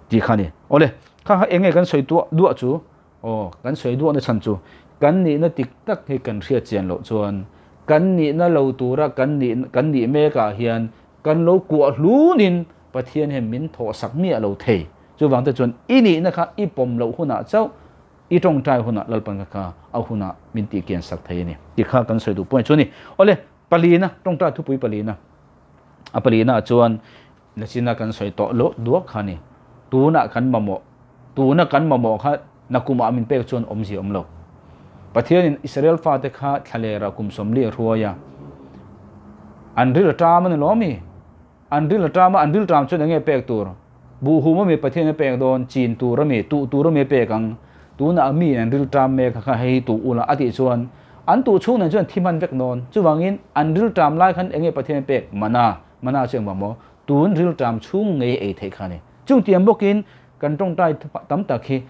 tih kha a ni. Awle, kha kha eng nge kan sawi duah duah chu? Aw, kan sawi duahna chhan chu kan nihna tik tak hi kan hriat chian loh chuan kan nihna lo tura kan nih kan nih mekah hian kan lo kuah hlunin Pathian hian min thawhsak miah lo thei. Chuvang te chuan i nihna kha i pawm loh hunah chauh i tawngtai hunah Lalpan kha kha a hunah min tihkian sak thei a ni tih kha kan sawi duh point chu a ni. Awle, palina, tawngtai thupui palina. A palina ah chuan Nachina kan sawi tawh loh duak kha ni. Tunah kan mamawh, tuna kan mamawh kha nakumah min pek chuan awmzia awm lo. Pathianin Israel fate kha thlalera kum 40 a hruai a. An ril a ṭam a ni lawm mi? An ril a ṭam a, an ril ṭam chuan enge pek tur? Buhhum a mi Pathian a pek dawn, chin tur a mi, tuh tur a mi a pek ang. Tunah miin an ril ṭam mek kha hei hi tuh ula a tih chuan an tuh chhung nen chuan thi hman vek dawn. Chuvangin an ril ṭam lai khan enge Pathian a pek? Mana. Mana chu engvang maw? Tun rilṭam chhung ngei ei theih kha a ni. Chung tiang bawkin kan tawngtai tam tak hi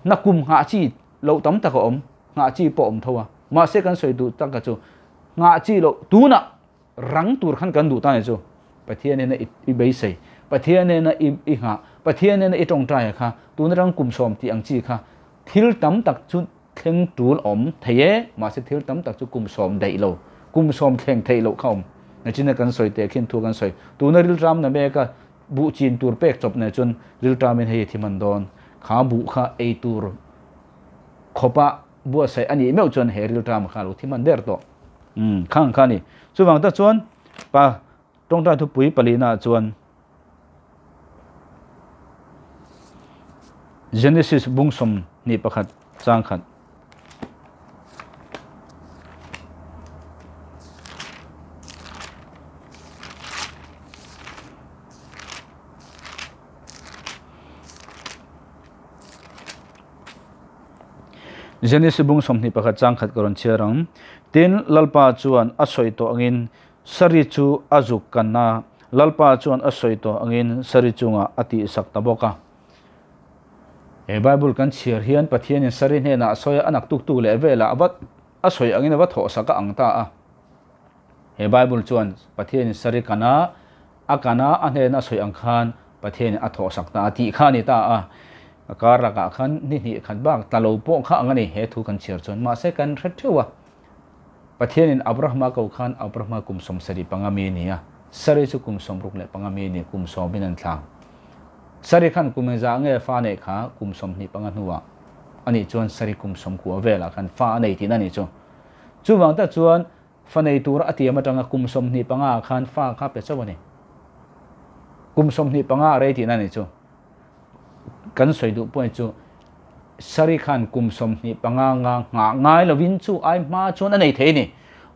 nakum nghah chi loh tam tak a awm, nghah chi pawh a awm tho a. Mahse kan sawi duh tak kha chu nghah chi loh tunah rang tur khan kan duh ta ni chu. Pathian nena i beisei, Pathian nena i nghah, Pathian nena i tawngtai kha tun atang kum 10 tih ang chi kha thil tam tak chu thleng tul awm thei e, mahse thil tam tak chu kum 10 daih lo, kum 10 thleng theih loh kha awm. Nachina kan sawi teh khin thu kan sawi. Tuna rilṭam na mek a, buh chin tur pek chawp nen chuan rilṭamin hei thi man dawn. Kha buh kha ei tur khawpa buatsaih a nih meuh chuan he rilṭam kha a lo thi man der tawh. Umm, khang kha a ni. Chuvang tak chuan pa tawngtai thupui palina ah chuan Genesis bung 21 chang khat. Genesis bung 21 chang khat ka rawn chhiar ang. Tin, Lalpa chuan a sawi tawh angin Sari chu a zuk kan a, Lalpa chuan a sawi tawh angin Sari chungah a tihsak ta bawk a. He Bible kan chhiar hian Pathianin Sari hnenah a sawi a, a nak tuk tuk leh velah a va a sawi angin a va thawhsak a ang ta a. He Bible chuan Pathianin Sari kan a, a kan a, a hnena a sawi ang khan Pathianin a thawhsak ta a tih kha a ni ta a. A kar lakah khan ni hnih khat bak tla lo pawh kha ang a ni he thu kan chhiar chuan. Mahse kan hre theuh a. Pathianin Abrahama ko khan Abrahama kum 75 mi a ni a, Sari chu kum 65 mi a ni, kum 10 in an thlang. Sari khan kum engzah nge fa neih kha kum 25 hnuah a nih chuan Sari kum 90 velah khan fa a nei tihna a nih chu. Chuvang tak chuan fa nei tura a tiam atanga kum 25 ah khan fa kha pe chauh a ni. Kum 25 a rei tihna a nih chu. Kan sawi duh pawh chu Sari khan kum 25 nga nghah ngai lovin chu ai hma chuan a nei thei a ni.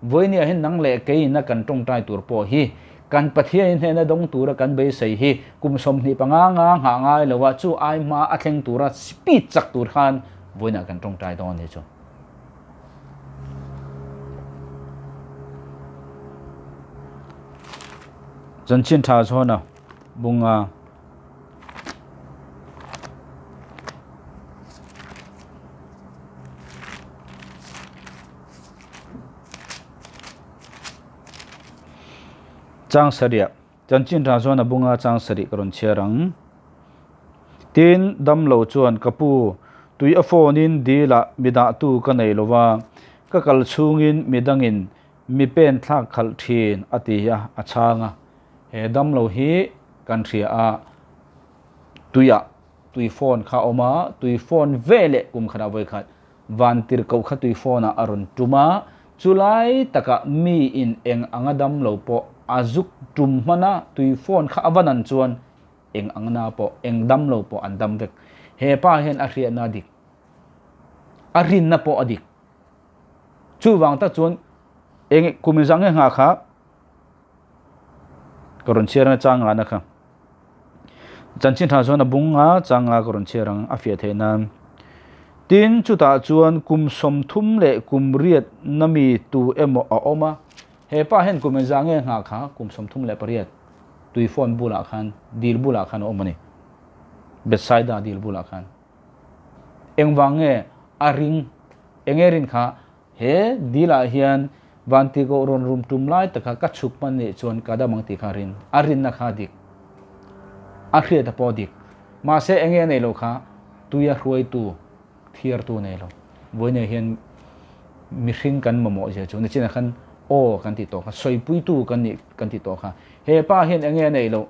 Vawinia hian nang leh keiin a kan tawngtai tur pawh hi kan Pathianin hnena dawng tura kan beisei hi kum 25 nga nghah ngai lova chu ai hma a thleng tura speed chak tur khan vawiinah kan tawngtai dawn a ni chu. Chanchin tha chhawna bunga. Chang sarih chanchin tha chuan a bunga chang sarih ka rawn chhiar ang. Tin, damlo chuan ka pu tui a phone in dil ah mi dah tu ka nei lova, ka kal chhungin midangin mi pen thlak khalh thin a ti a, a chhang a. He damlo hi kan hria a, tuiah tui phone kha a awm a, tui phone ve leh kum khatah vawi khat van tir koh kha tui phone ah a rawn tum a, chulai takah mi in eng anga damlo pawh a zuk tum hman a, tui phone kha a va nan chuan eng ang na pawh eng damlo pawh an dam vek. He pa hian a hriatna a dik, a rinna pawh a dik. Chuvang tak chuan eng kum inzah nge nghah kha Ka rawn chhiar anga chang ngahna kha. Chanchin tha chuan a bung a, chang nga ka rawn chhiar ang a fiah theih nan. Tin, chutah chuan kum 30 leh kum riat na mi tu emaw a awm a. He pa hian kum engzah nge nghah kha? Kum 38. Tuifawn bulah khan, dil bulah khan a awm a ni. Bethsaida dil bulah khan. Engvang nge a ring? Enge rin kha? He dilah hian Vantirhkoh rawn rum tum lai taka ka chhuk hman nih chuan ka dam ang tih kha a rin. A rinna kha a dik. A hriat a pawh a dik. Mahse enge a neih loh kha tuia hruaitu, thiartu a nei lo. Vawiinah hian mihring kan mamawh zia chu nichinah khan aw kan tih tawh kha, sawipuitu kan nih kan tih tawh kha. He pa hian enge a neih loh?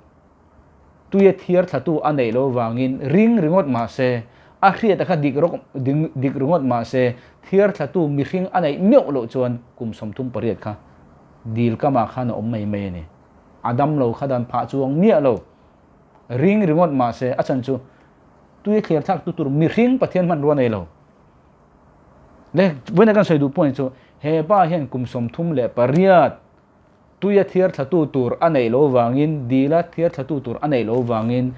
Tuia thiar thlatu a neih loh vangin ring ringawt mah se, a hriat a kha dik rawk dik ringawt mah se, thiar thlatu mihring a neih meuh loh chuan kum 38 kha dil kamah khan a awm mai mai a ni. A dam lo kha dan phah chuang miah lo. Ring ringawt mah se, a chhan chu tuia thliar thlak tu tur mihring Pathian hmanrua nei lo. Le, vawiin a kan sawi duh point chu he pa hian kum 38 Tuia thiar thlatu tur a neih loh vangin, dila thiar thlatu tur a neih loh vangin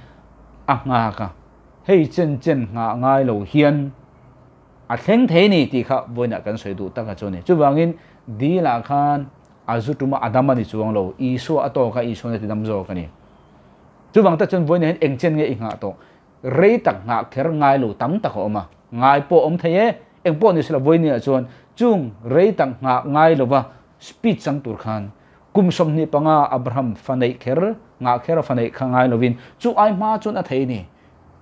a nghak a. Hei chen chen nghah ngai lo hian a thleng thei ni tih kha vawiinah kan sawi duh tak a chu a ni. Chuvangin dilah khan a zu tuma a dam a ni chuang lo, Isua a tawk a, Isuan a ti dam zawk a ni. Chuvang tak chuan vawiinah hian eng chen nge i nghah tawh? Rei tak nghah kher ngai lo tam tak a awm a, ngai pawh a awm thei e. Eng pawh ni sela vawiinah chuan chung rei tak nghah ngai lova Speech chang tur khan kum 25 Abraham fa neih kher ngah kher a fa neih kha ngai lovin chu ai hma chuan a thei ni.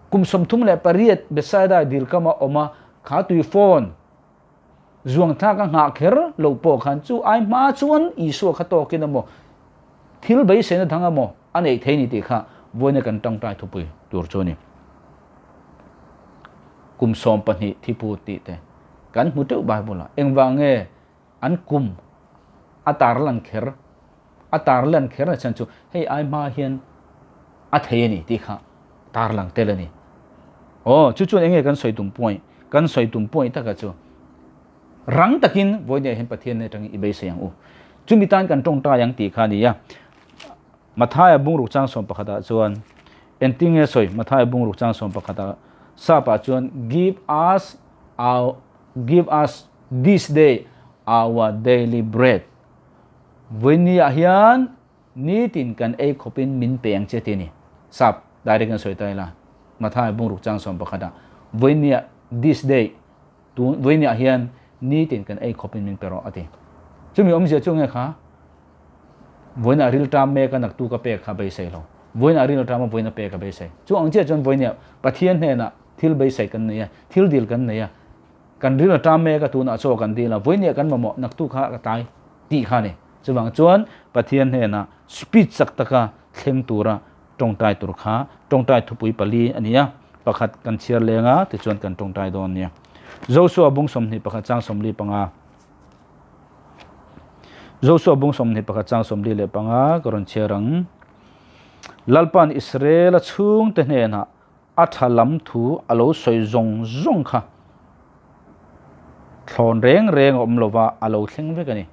Kum 38 Bethsaida dilkam a awm a, kha tui phone zuang thlak a nghah kher loh pawh khan chu ai hma chuan Isua kha tawkin emaw thil beiseina dang emaw a neih thei ni tih kha vawiina kan tangtai thupui tur chu a ni. Kum 12 thipu tih te kan hmu teuh Bible ah. Engvang nge an kum a tarlan kher a tarlan kher na chhan chu hei ai hma hian a thei a ni tih kha tarlang tel a ni. Aw chu chuan enge kan sawi tum point kan sawi tum point taka chu rang takin vawinia hian Pathian atangin i beisei ang u. Chumi tan kan tawngtai ang tih kha a ni a. Mathaia bungruk chang sawm pakhatah chuan engtin nge sawi Mathaia bungruk chang sawm pakhatah sap ah chuan give us our Give us this day our daily bread. Vawinia hian nitin kan ei khawpin min pe ang che ti a ni. Sap direct in sawi ta ila. Matthai bungruk chang 11 ah vawinia this day tun vawinia hian nitin kan ei khawpin min pe rawh a ti. Chumi awmzia chu nge kha vawinia ril tam mek a naktu ka pek kha beisei lo. Vawinia ril tam a vawinia pek a beisei. Chu ang chiah chuan vawinia Pathian hnenah Thil beisei kan nei a, thil dil kan nei a, kan ril a ṭam mek a, tunah chaw kan dil a, vawinia kan mamawh naktu kha ka tlai tih kha a ni. Chuvang chuan Pathian hnenah speech chak taka thleng tura tawngtai tur kha tawngtai thupui pali a ni a, pakhat kan chhiar leng a, tichuan kan tawngtai dawn nia. Joshua bung 21 chang 45. Joshua bung 21 chang 45 ka rawn chhiar ang. Lalpa'n Israela chhungte hnenah A tha lam thu a lo sawi zawng zawng kha thlawn reng reng a awm lova a lo thleng vek a ni.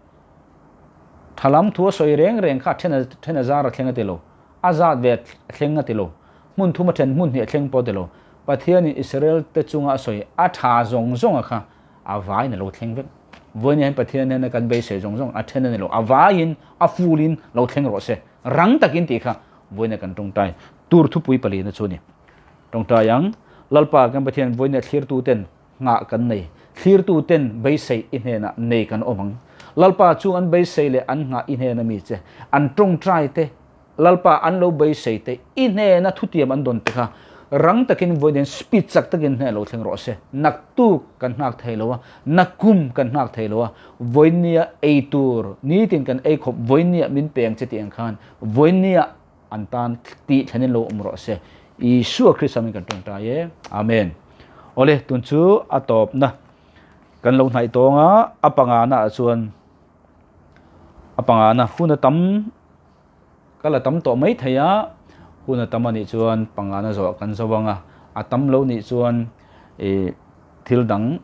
Tha lam thu a sawi reng reng kha a then a zar a thleng a ti lo, a zat ve a thleng a ti lo, hmun thum a then hmun hnih a thleng pawh a ti lo. Pathianin Israel te chunga a sawi a tha zawng zawng a kha a vaiin a lo thleng vek. Vawiin hian Pathian hian a kan beisei zawng zawng a then a ni lo, a vaiin a fulin lo thleng rawh se, rang takin tih kha vawiin a kan tawngtai tur thupui palina chu a ni. Tawngtai ang, Lalpa kan Pathian vawiin a thlirtu ten nghah kan nei, thlirtu ten beisei i hnenah nei kan awm ang. Lalpa chu an beisei leh an nghah i hnena mi che, an tawngtai te, Lalpa an lo beisei te, i hnena thutiam an dawn te kha rang takin vawiin hian speed chak takin hneh lo thleng rawh se. Naktuk kan nghak thei lo a, nakum kan nghak thei lo a, vawiin nia ei tur nitin kan ei khawp vawiin nia min pe ang che tih ang khan vawiin nia an tan tih thlenin lo awm rawh se. Isua Krista min kan tawngtai e. Amen. Awle, tun chu a tawpna kan lo hnaih tawng a, a pangana ah chuan a pangana hun a tam ka la tam tawh mai thei a, hun a tam a nih chuan pangana zawh kan zo ang a, a tam lo nih chuan ih thil dang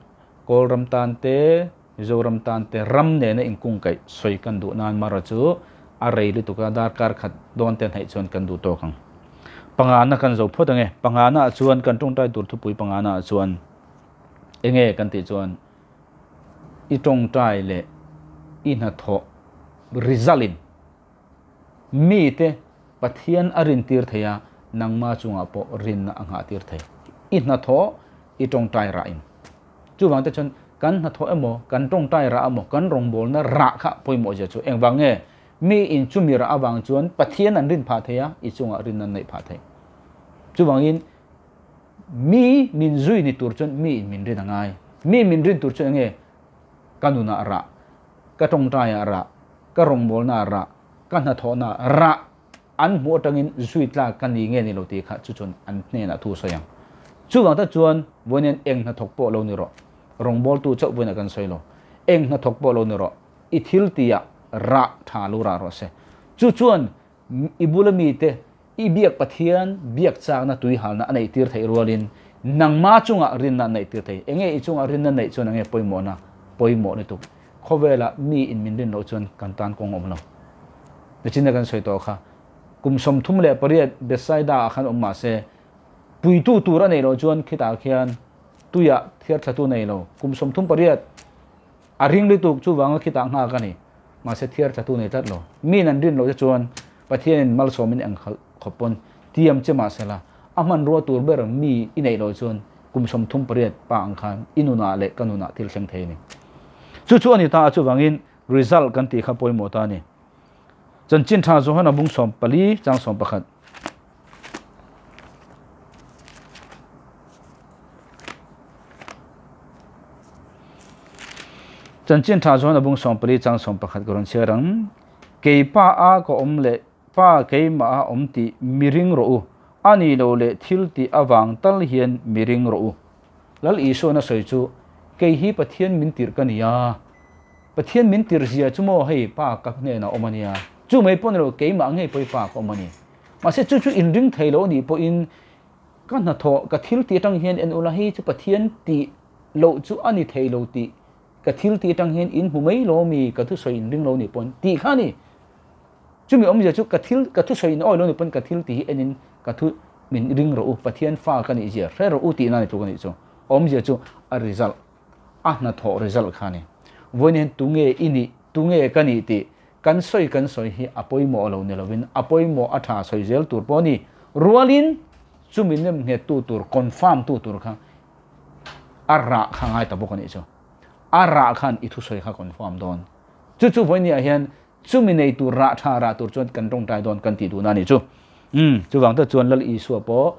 Kawlram tan te Mizoram tan te ram nena inkungkaih sawi kan duh nan mara chu a rei lutuk a, darkar khat dawn te hnaih chuan kan duh tawk ang. Pangana kan zo phawt ange. Pangana ah chuan kan tawngtai tur thupui pangana ah chuan enge kan tih chuan i tawngtai leh i hnathawh result in mite. Pathian a rintir thei a, nangma chungah pawh rinna a nghahtir thei. I hnathawh i tawngtai rah in. Chuvang te chuan kan hnathawh emaw, kan tawngtai rah emaw, kan rawngbawlna rah kha pawimawh zia chu engvang nge? Mi in chumi rah avang chuan Pathian an rin phah thei a, i chungah rinna an neih phah thei. Chuvangin mi min zui ni tur chuan mi in min rin a ngai. Mi min rin tur chu enge? Ka nunah rah, ka tawngtaiah rah, ka rawngbawlnaah rah, ka hnathawhnaah rah an hmuh atangin zui tlak ka ni nge ni lo tih kha chu chuan an hnenah thu sawi ang. Chuvang tak chuan vawiin eng hnathawk pawh lo ni rawh, rawngbawltu chauh vawiinah kan sawi lo, eng hnathawk pawh lo ni rawh, i thil tihah rah tha lo rah rawh se. Chu chuan i bula mite i biak Pathian biak chakna tuihalna a neihtir theih rualin nangma chungah rinna an neihtir thei. Enge i chungah rinna neih chuan enge pawimawhna pawimawh lutuk. Khawvelah mi in min rin loh chuan kan tan kawng awm lo. Nichina kan sawi tawh kha kum 38 Bethsaida ah khan awm mah se puitu tur a neih loh chuan khitah khian tuiah thiar thlatu nei lo kum 38 A ring lutuk chuvanga khitah nghak a ni. Mahse thiar thlatu nei tlat lo. Miin an rin loh te chuan Pathianin malsawmin eng khalh khawp pawn tiam che mahsela a hmanrua tur ber mi i neih loh chuan kum 38 pa ang khan i nunah leh ka nunah thil thleng thei a ni. Chu chu a ni ta a chuvangin result kan tih kha pawimawh ta a ni. Chanchin tha Johana bung 14 chang 11. Chanchin tha chuan a bung 14 chang 11 ka rawn chhiar ang. Kei pa a ka awm leh pa keimah a awm tih mi ring rawh u, a nih loh leh thil tih avang tal hian mi ring rawh u. Lal Isuan a sawi chu, Kei hi Pathian min tirh ka ni a, Pathian min tirh zia chu maw hei pa ka hnenah awm a nia, chu mai pawh ni lo keimah ngei pawh hi pa ka awm a ni. Mahse chu chu inring thei lo a nih pawhin Ka hnathawh, ka thil tih atang hian en ula hei chu Pathian tih loh chu a ni thei lo tih ka thil tih atang hian in hmu mai lo mi ka thusawi in ring lo nih pawn tih kha a ni. Chumi awmzia chu ka thil ka thusawi in awi lo nih pawn ka thil tih hi en in ka thu min ring rawh u Pathian fa ka nih zia hre rawh u tihna a ni tluk a nih chu. Awmzia chu a result a hnathawh result kha a ni. Vawiin hian tunge i nih tunge ka nih tih Kan sawi kan sawi hi a pawimawh lo ni lovin a pawimawh a tha sawi zel tur pawh a ni. Rualin chumi nem nghettu tur, confirm tu tur kha a rah kha ngai ta bawk a nih chu. A rah khan i thusawi kha confirm dawn. Chu chu vawinia hian chumi nei tur rah tha rah tur chuan kan tawngtai dawn kan tih duhna a nih chu. Umm chuvang tak chuan Lal Isua pawh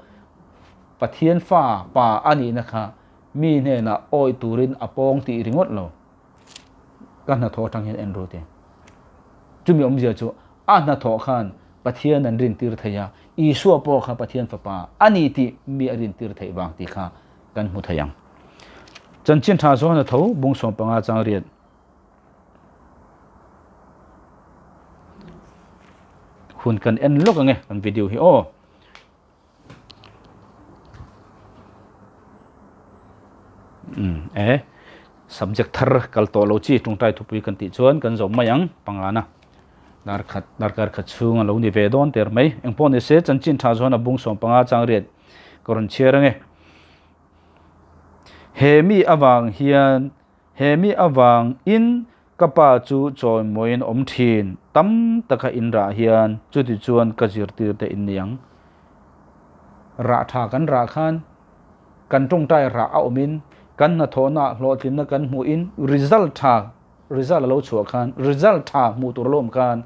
Pathian fa pa a nihna kha mi hnenah awih turin a pawng tih ringawt lo. Ka hnathawh atang hian en rut e. Chumi awmzia chu a hnathawh khan Pathian an rintir thei a, Isua pawh kha Pathian fapa a ni tih mi a rintir theih vang tih kha kan hmu thei ang. Chanchin tha zawn a tho bung 15 chang riat. Hun kan en lawk ange kan video hi aw. Um e subject thar kal tawh lo chi tawngtai thupui kan tih chuan kan zawm mai ang pangana dar khat darkar khat chhung a lo ni ve dawn ter mai engpawh ni se chanchin tha chuan a bung 15 chang riat ka rawn chhiar ange he mi avang hian he mi avang in Ka pa chu chawimawiin awm thin, tam taka in rah hian chuti chuan ka zirtir te in ni ang. Rah tha kan rah khan kan tawngtai rah a awmin kan hnathawhna hlawhtlinna kan hmuhin result tha result a lo chhuah khan result tha hmuh tur a lo awm khan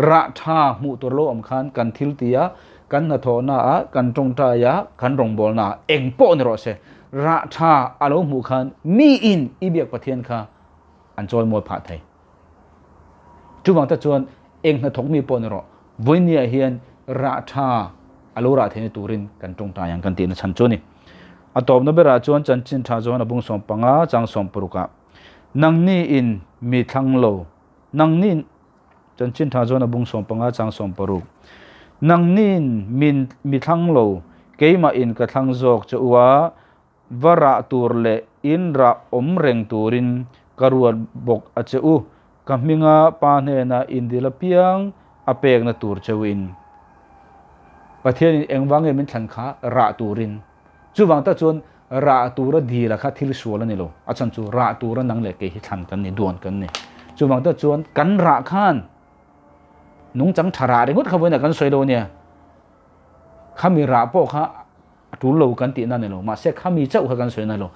rah tha hmuh tur a lo awm khan kan thil ti a kan hnathawhna ah kan tawngtai a kan rawngbawlna ah eng pawh ni rawh se rah tha a lo hmuh khan miin i biak Pathian kha an chawimawi phah thei. Chuvang te chuan eng hnathawk mi pawh ni rawh, vawinia hian rah tha a lo rah theihna turin kan tawngtai ang kan tihna chhan chu a ni. A tawpna berah chuan chanchin tha chuan a bung 15 chang 60 ah, Nangni in mi thlang lo, nangni chanchin tha chuan a bung 15 chang 60, Nangni in min mi thlang lo, keimah in ka thlang zawk che u a, Va rah tur leh in rah awm reng turin ka ruat bawk a che u, ka hminga Pa hnena indil apiang a pekna tur cheuin. Pathianin engvang nge min thlan kha rah turin? Chuvang tak chuan rah tura dila kha thil sual a ni lo, a chhan chu rah tura nang leh kei hi thlan kan ni, duan kan ni. Chuvang tak chuan kan rah khan nungchang tha rah ringawt kha vawiinah kan sawi lo a nia. Khami rah pawh kha a tul lo kan tihna ni lo, mahse khami chauh kha kan sawi na lo.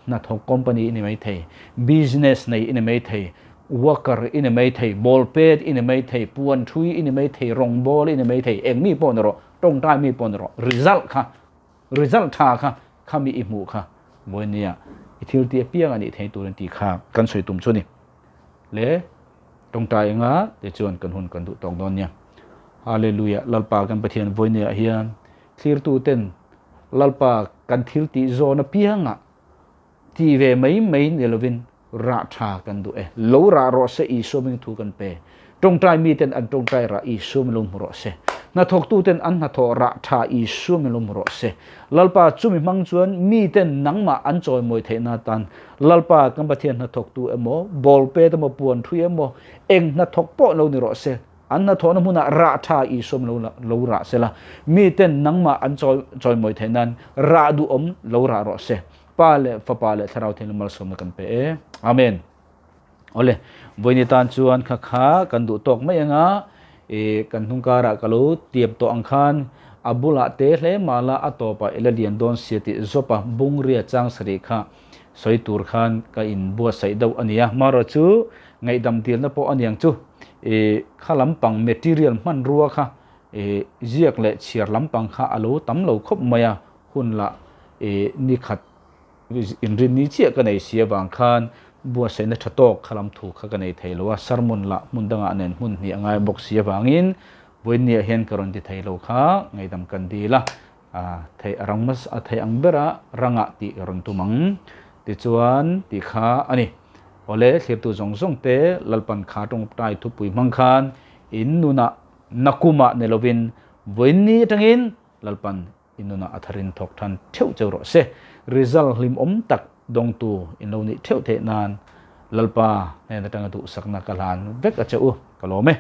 Hnathawk company i ni mai thei, business nei i ni mai thei, worker i ni mai thei, ball pet i ni mai thei, puan thui i ni mai thei, rawngbawl i ni mai thei, eng mi pawh ni rawh, tawngtai mi pawh ni rawh, result kha, result tha kha khami i hmuh kha vawinia i thil tih apiang a nih thei turin tih kha kan sawi tum chu a ni. Le tawngtai enga tichuan kan hun kan duh tawk dawn nia. Hallelujah Lalpa kan Pathian vawinia hian Thlirtu ten Lalpa kan thil tih zawn apiangah ti ve mai mai ni lovin rah tha kan duh e. Lo rah rawh se Isua hming thu kan pe. Tawngtai mi ten an tawngtai rah Isua min lo hmu rawh se. Hnathawktu ten an hnathawh rah tha Isua min lo hmu rawh se. Lalpa chumi hmang chuan mi ten nangmah an chawimawi theihna atan Lalpa kan Pathian hnathawktu emaw, ball pet emaw, puan thui emaw, eng hnathawk pawh lo ni rawh se. An hnathawhna hmunah rah tha Isua lo lo rah se la, miten nangmah an chawi chawimawi theih nan rah duhawm lo rah rawh se. Pa leh Fapa leh Thlarau Thianghlim malsawmna kan pe e. Amen. Awle, vawiin tan chuan kha kha kan duh tawk mai anga, e kan hnung karah ka lo tiam tawh ang khan a bulah te hle mah la a tawpah i la lian dawn sia tih zawpa bungria chang sarih kha sawi tur khan ka inbuatsaih deuh a nia. Marawh chu ngaihdam dilna pawh a niang chu ih kha lampang material hmanrua kha ih ziak leh chhiar lampang kha a lo tam lo khawp mai a, hun lah ih ni khat inrin ni chiah ka nei si avang khan buatsaihna tha tawk kha lam thu kha ka nei thei lo a, sermon lah hmun dangah nen hmun hnih a ngai bawk si avangin vawiinniah hian ka rawn ti thei lo kha ngaihdam kan dil a. A theih a rang hmasa a theih ang bera rangah tih ka rawn tum ang. Tichuan tih kha a ni. Awle thlirtu zawng zawng te Lalpan kha tawngtai thupui hmang khan in nunah nakumah ni lovin vawiinni atangin Lalpan in nunah a tharin thawk than theuh cheu rawh se. Result hlimawm tak dawngtu in lo nih theuh theih nan Lalpa hnen atanga duhsakna ka hlan vek a che u. Ka lawm e.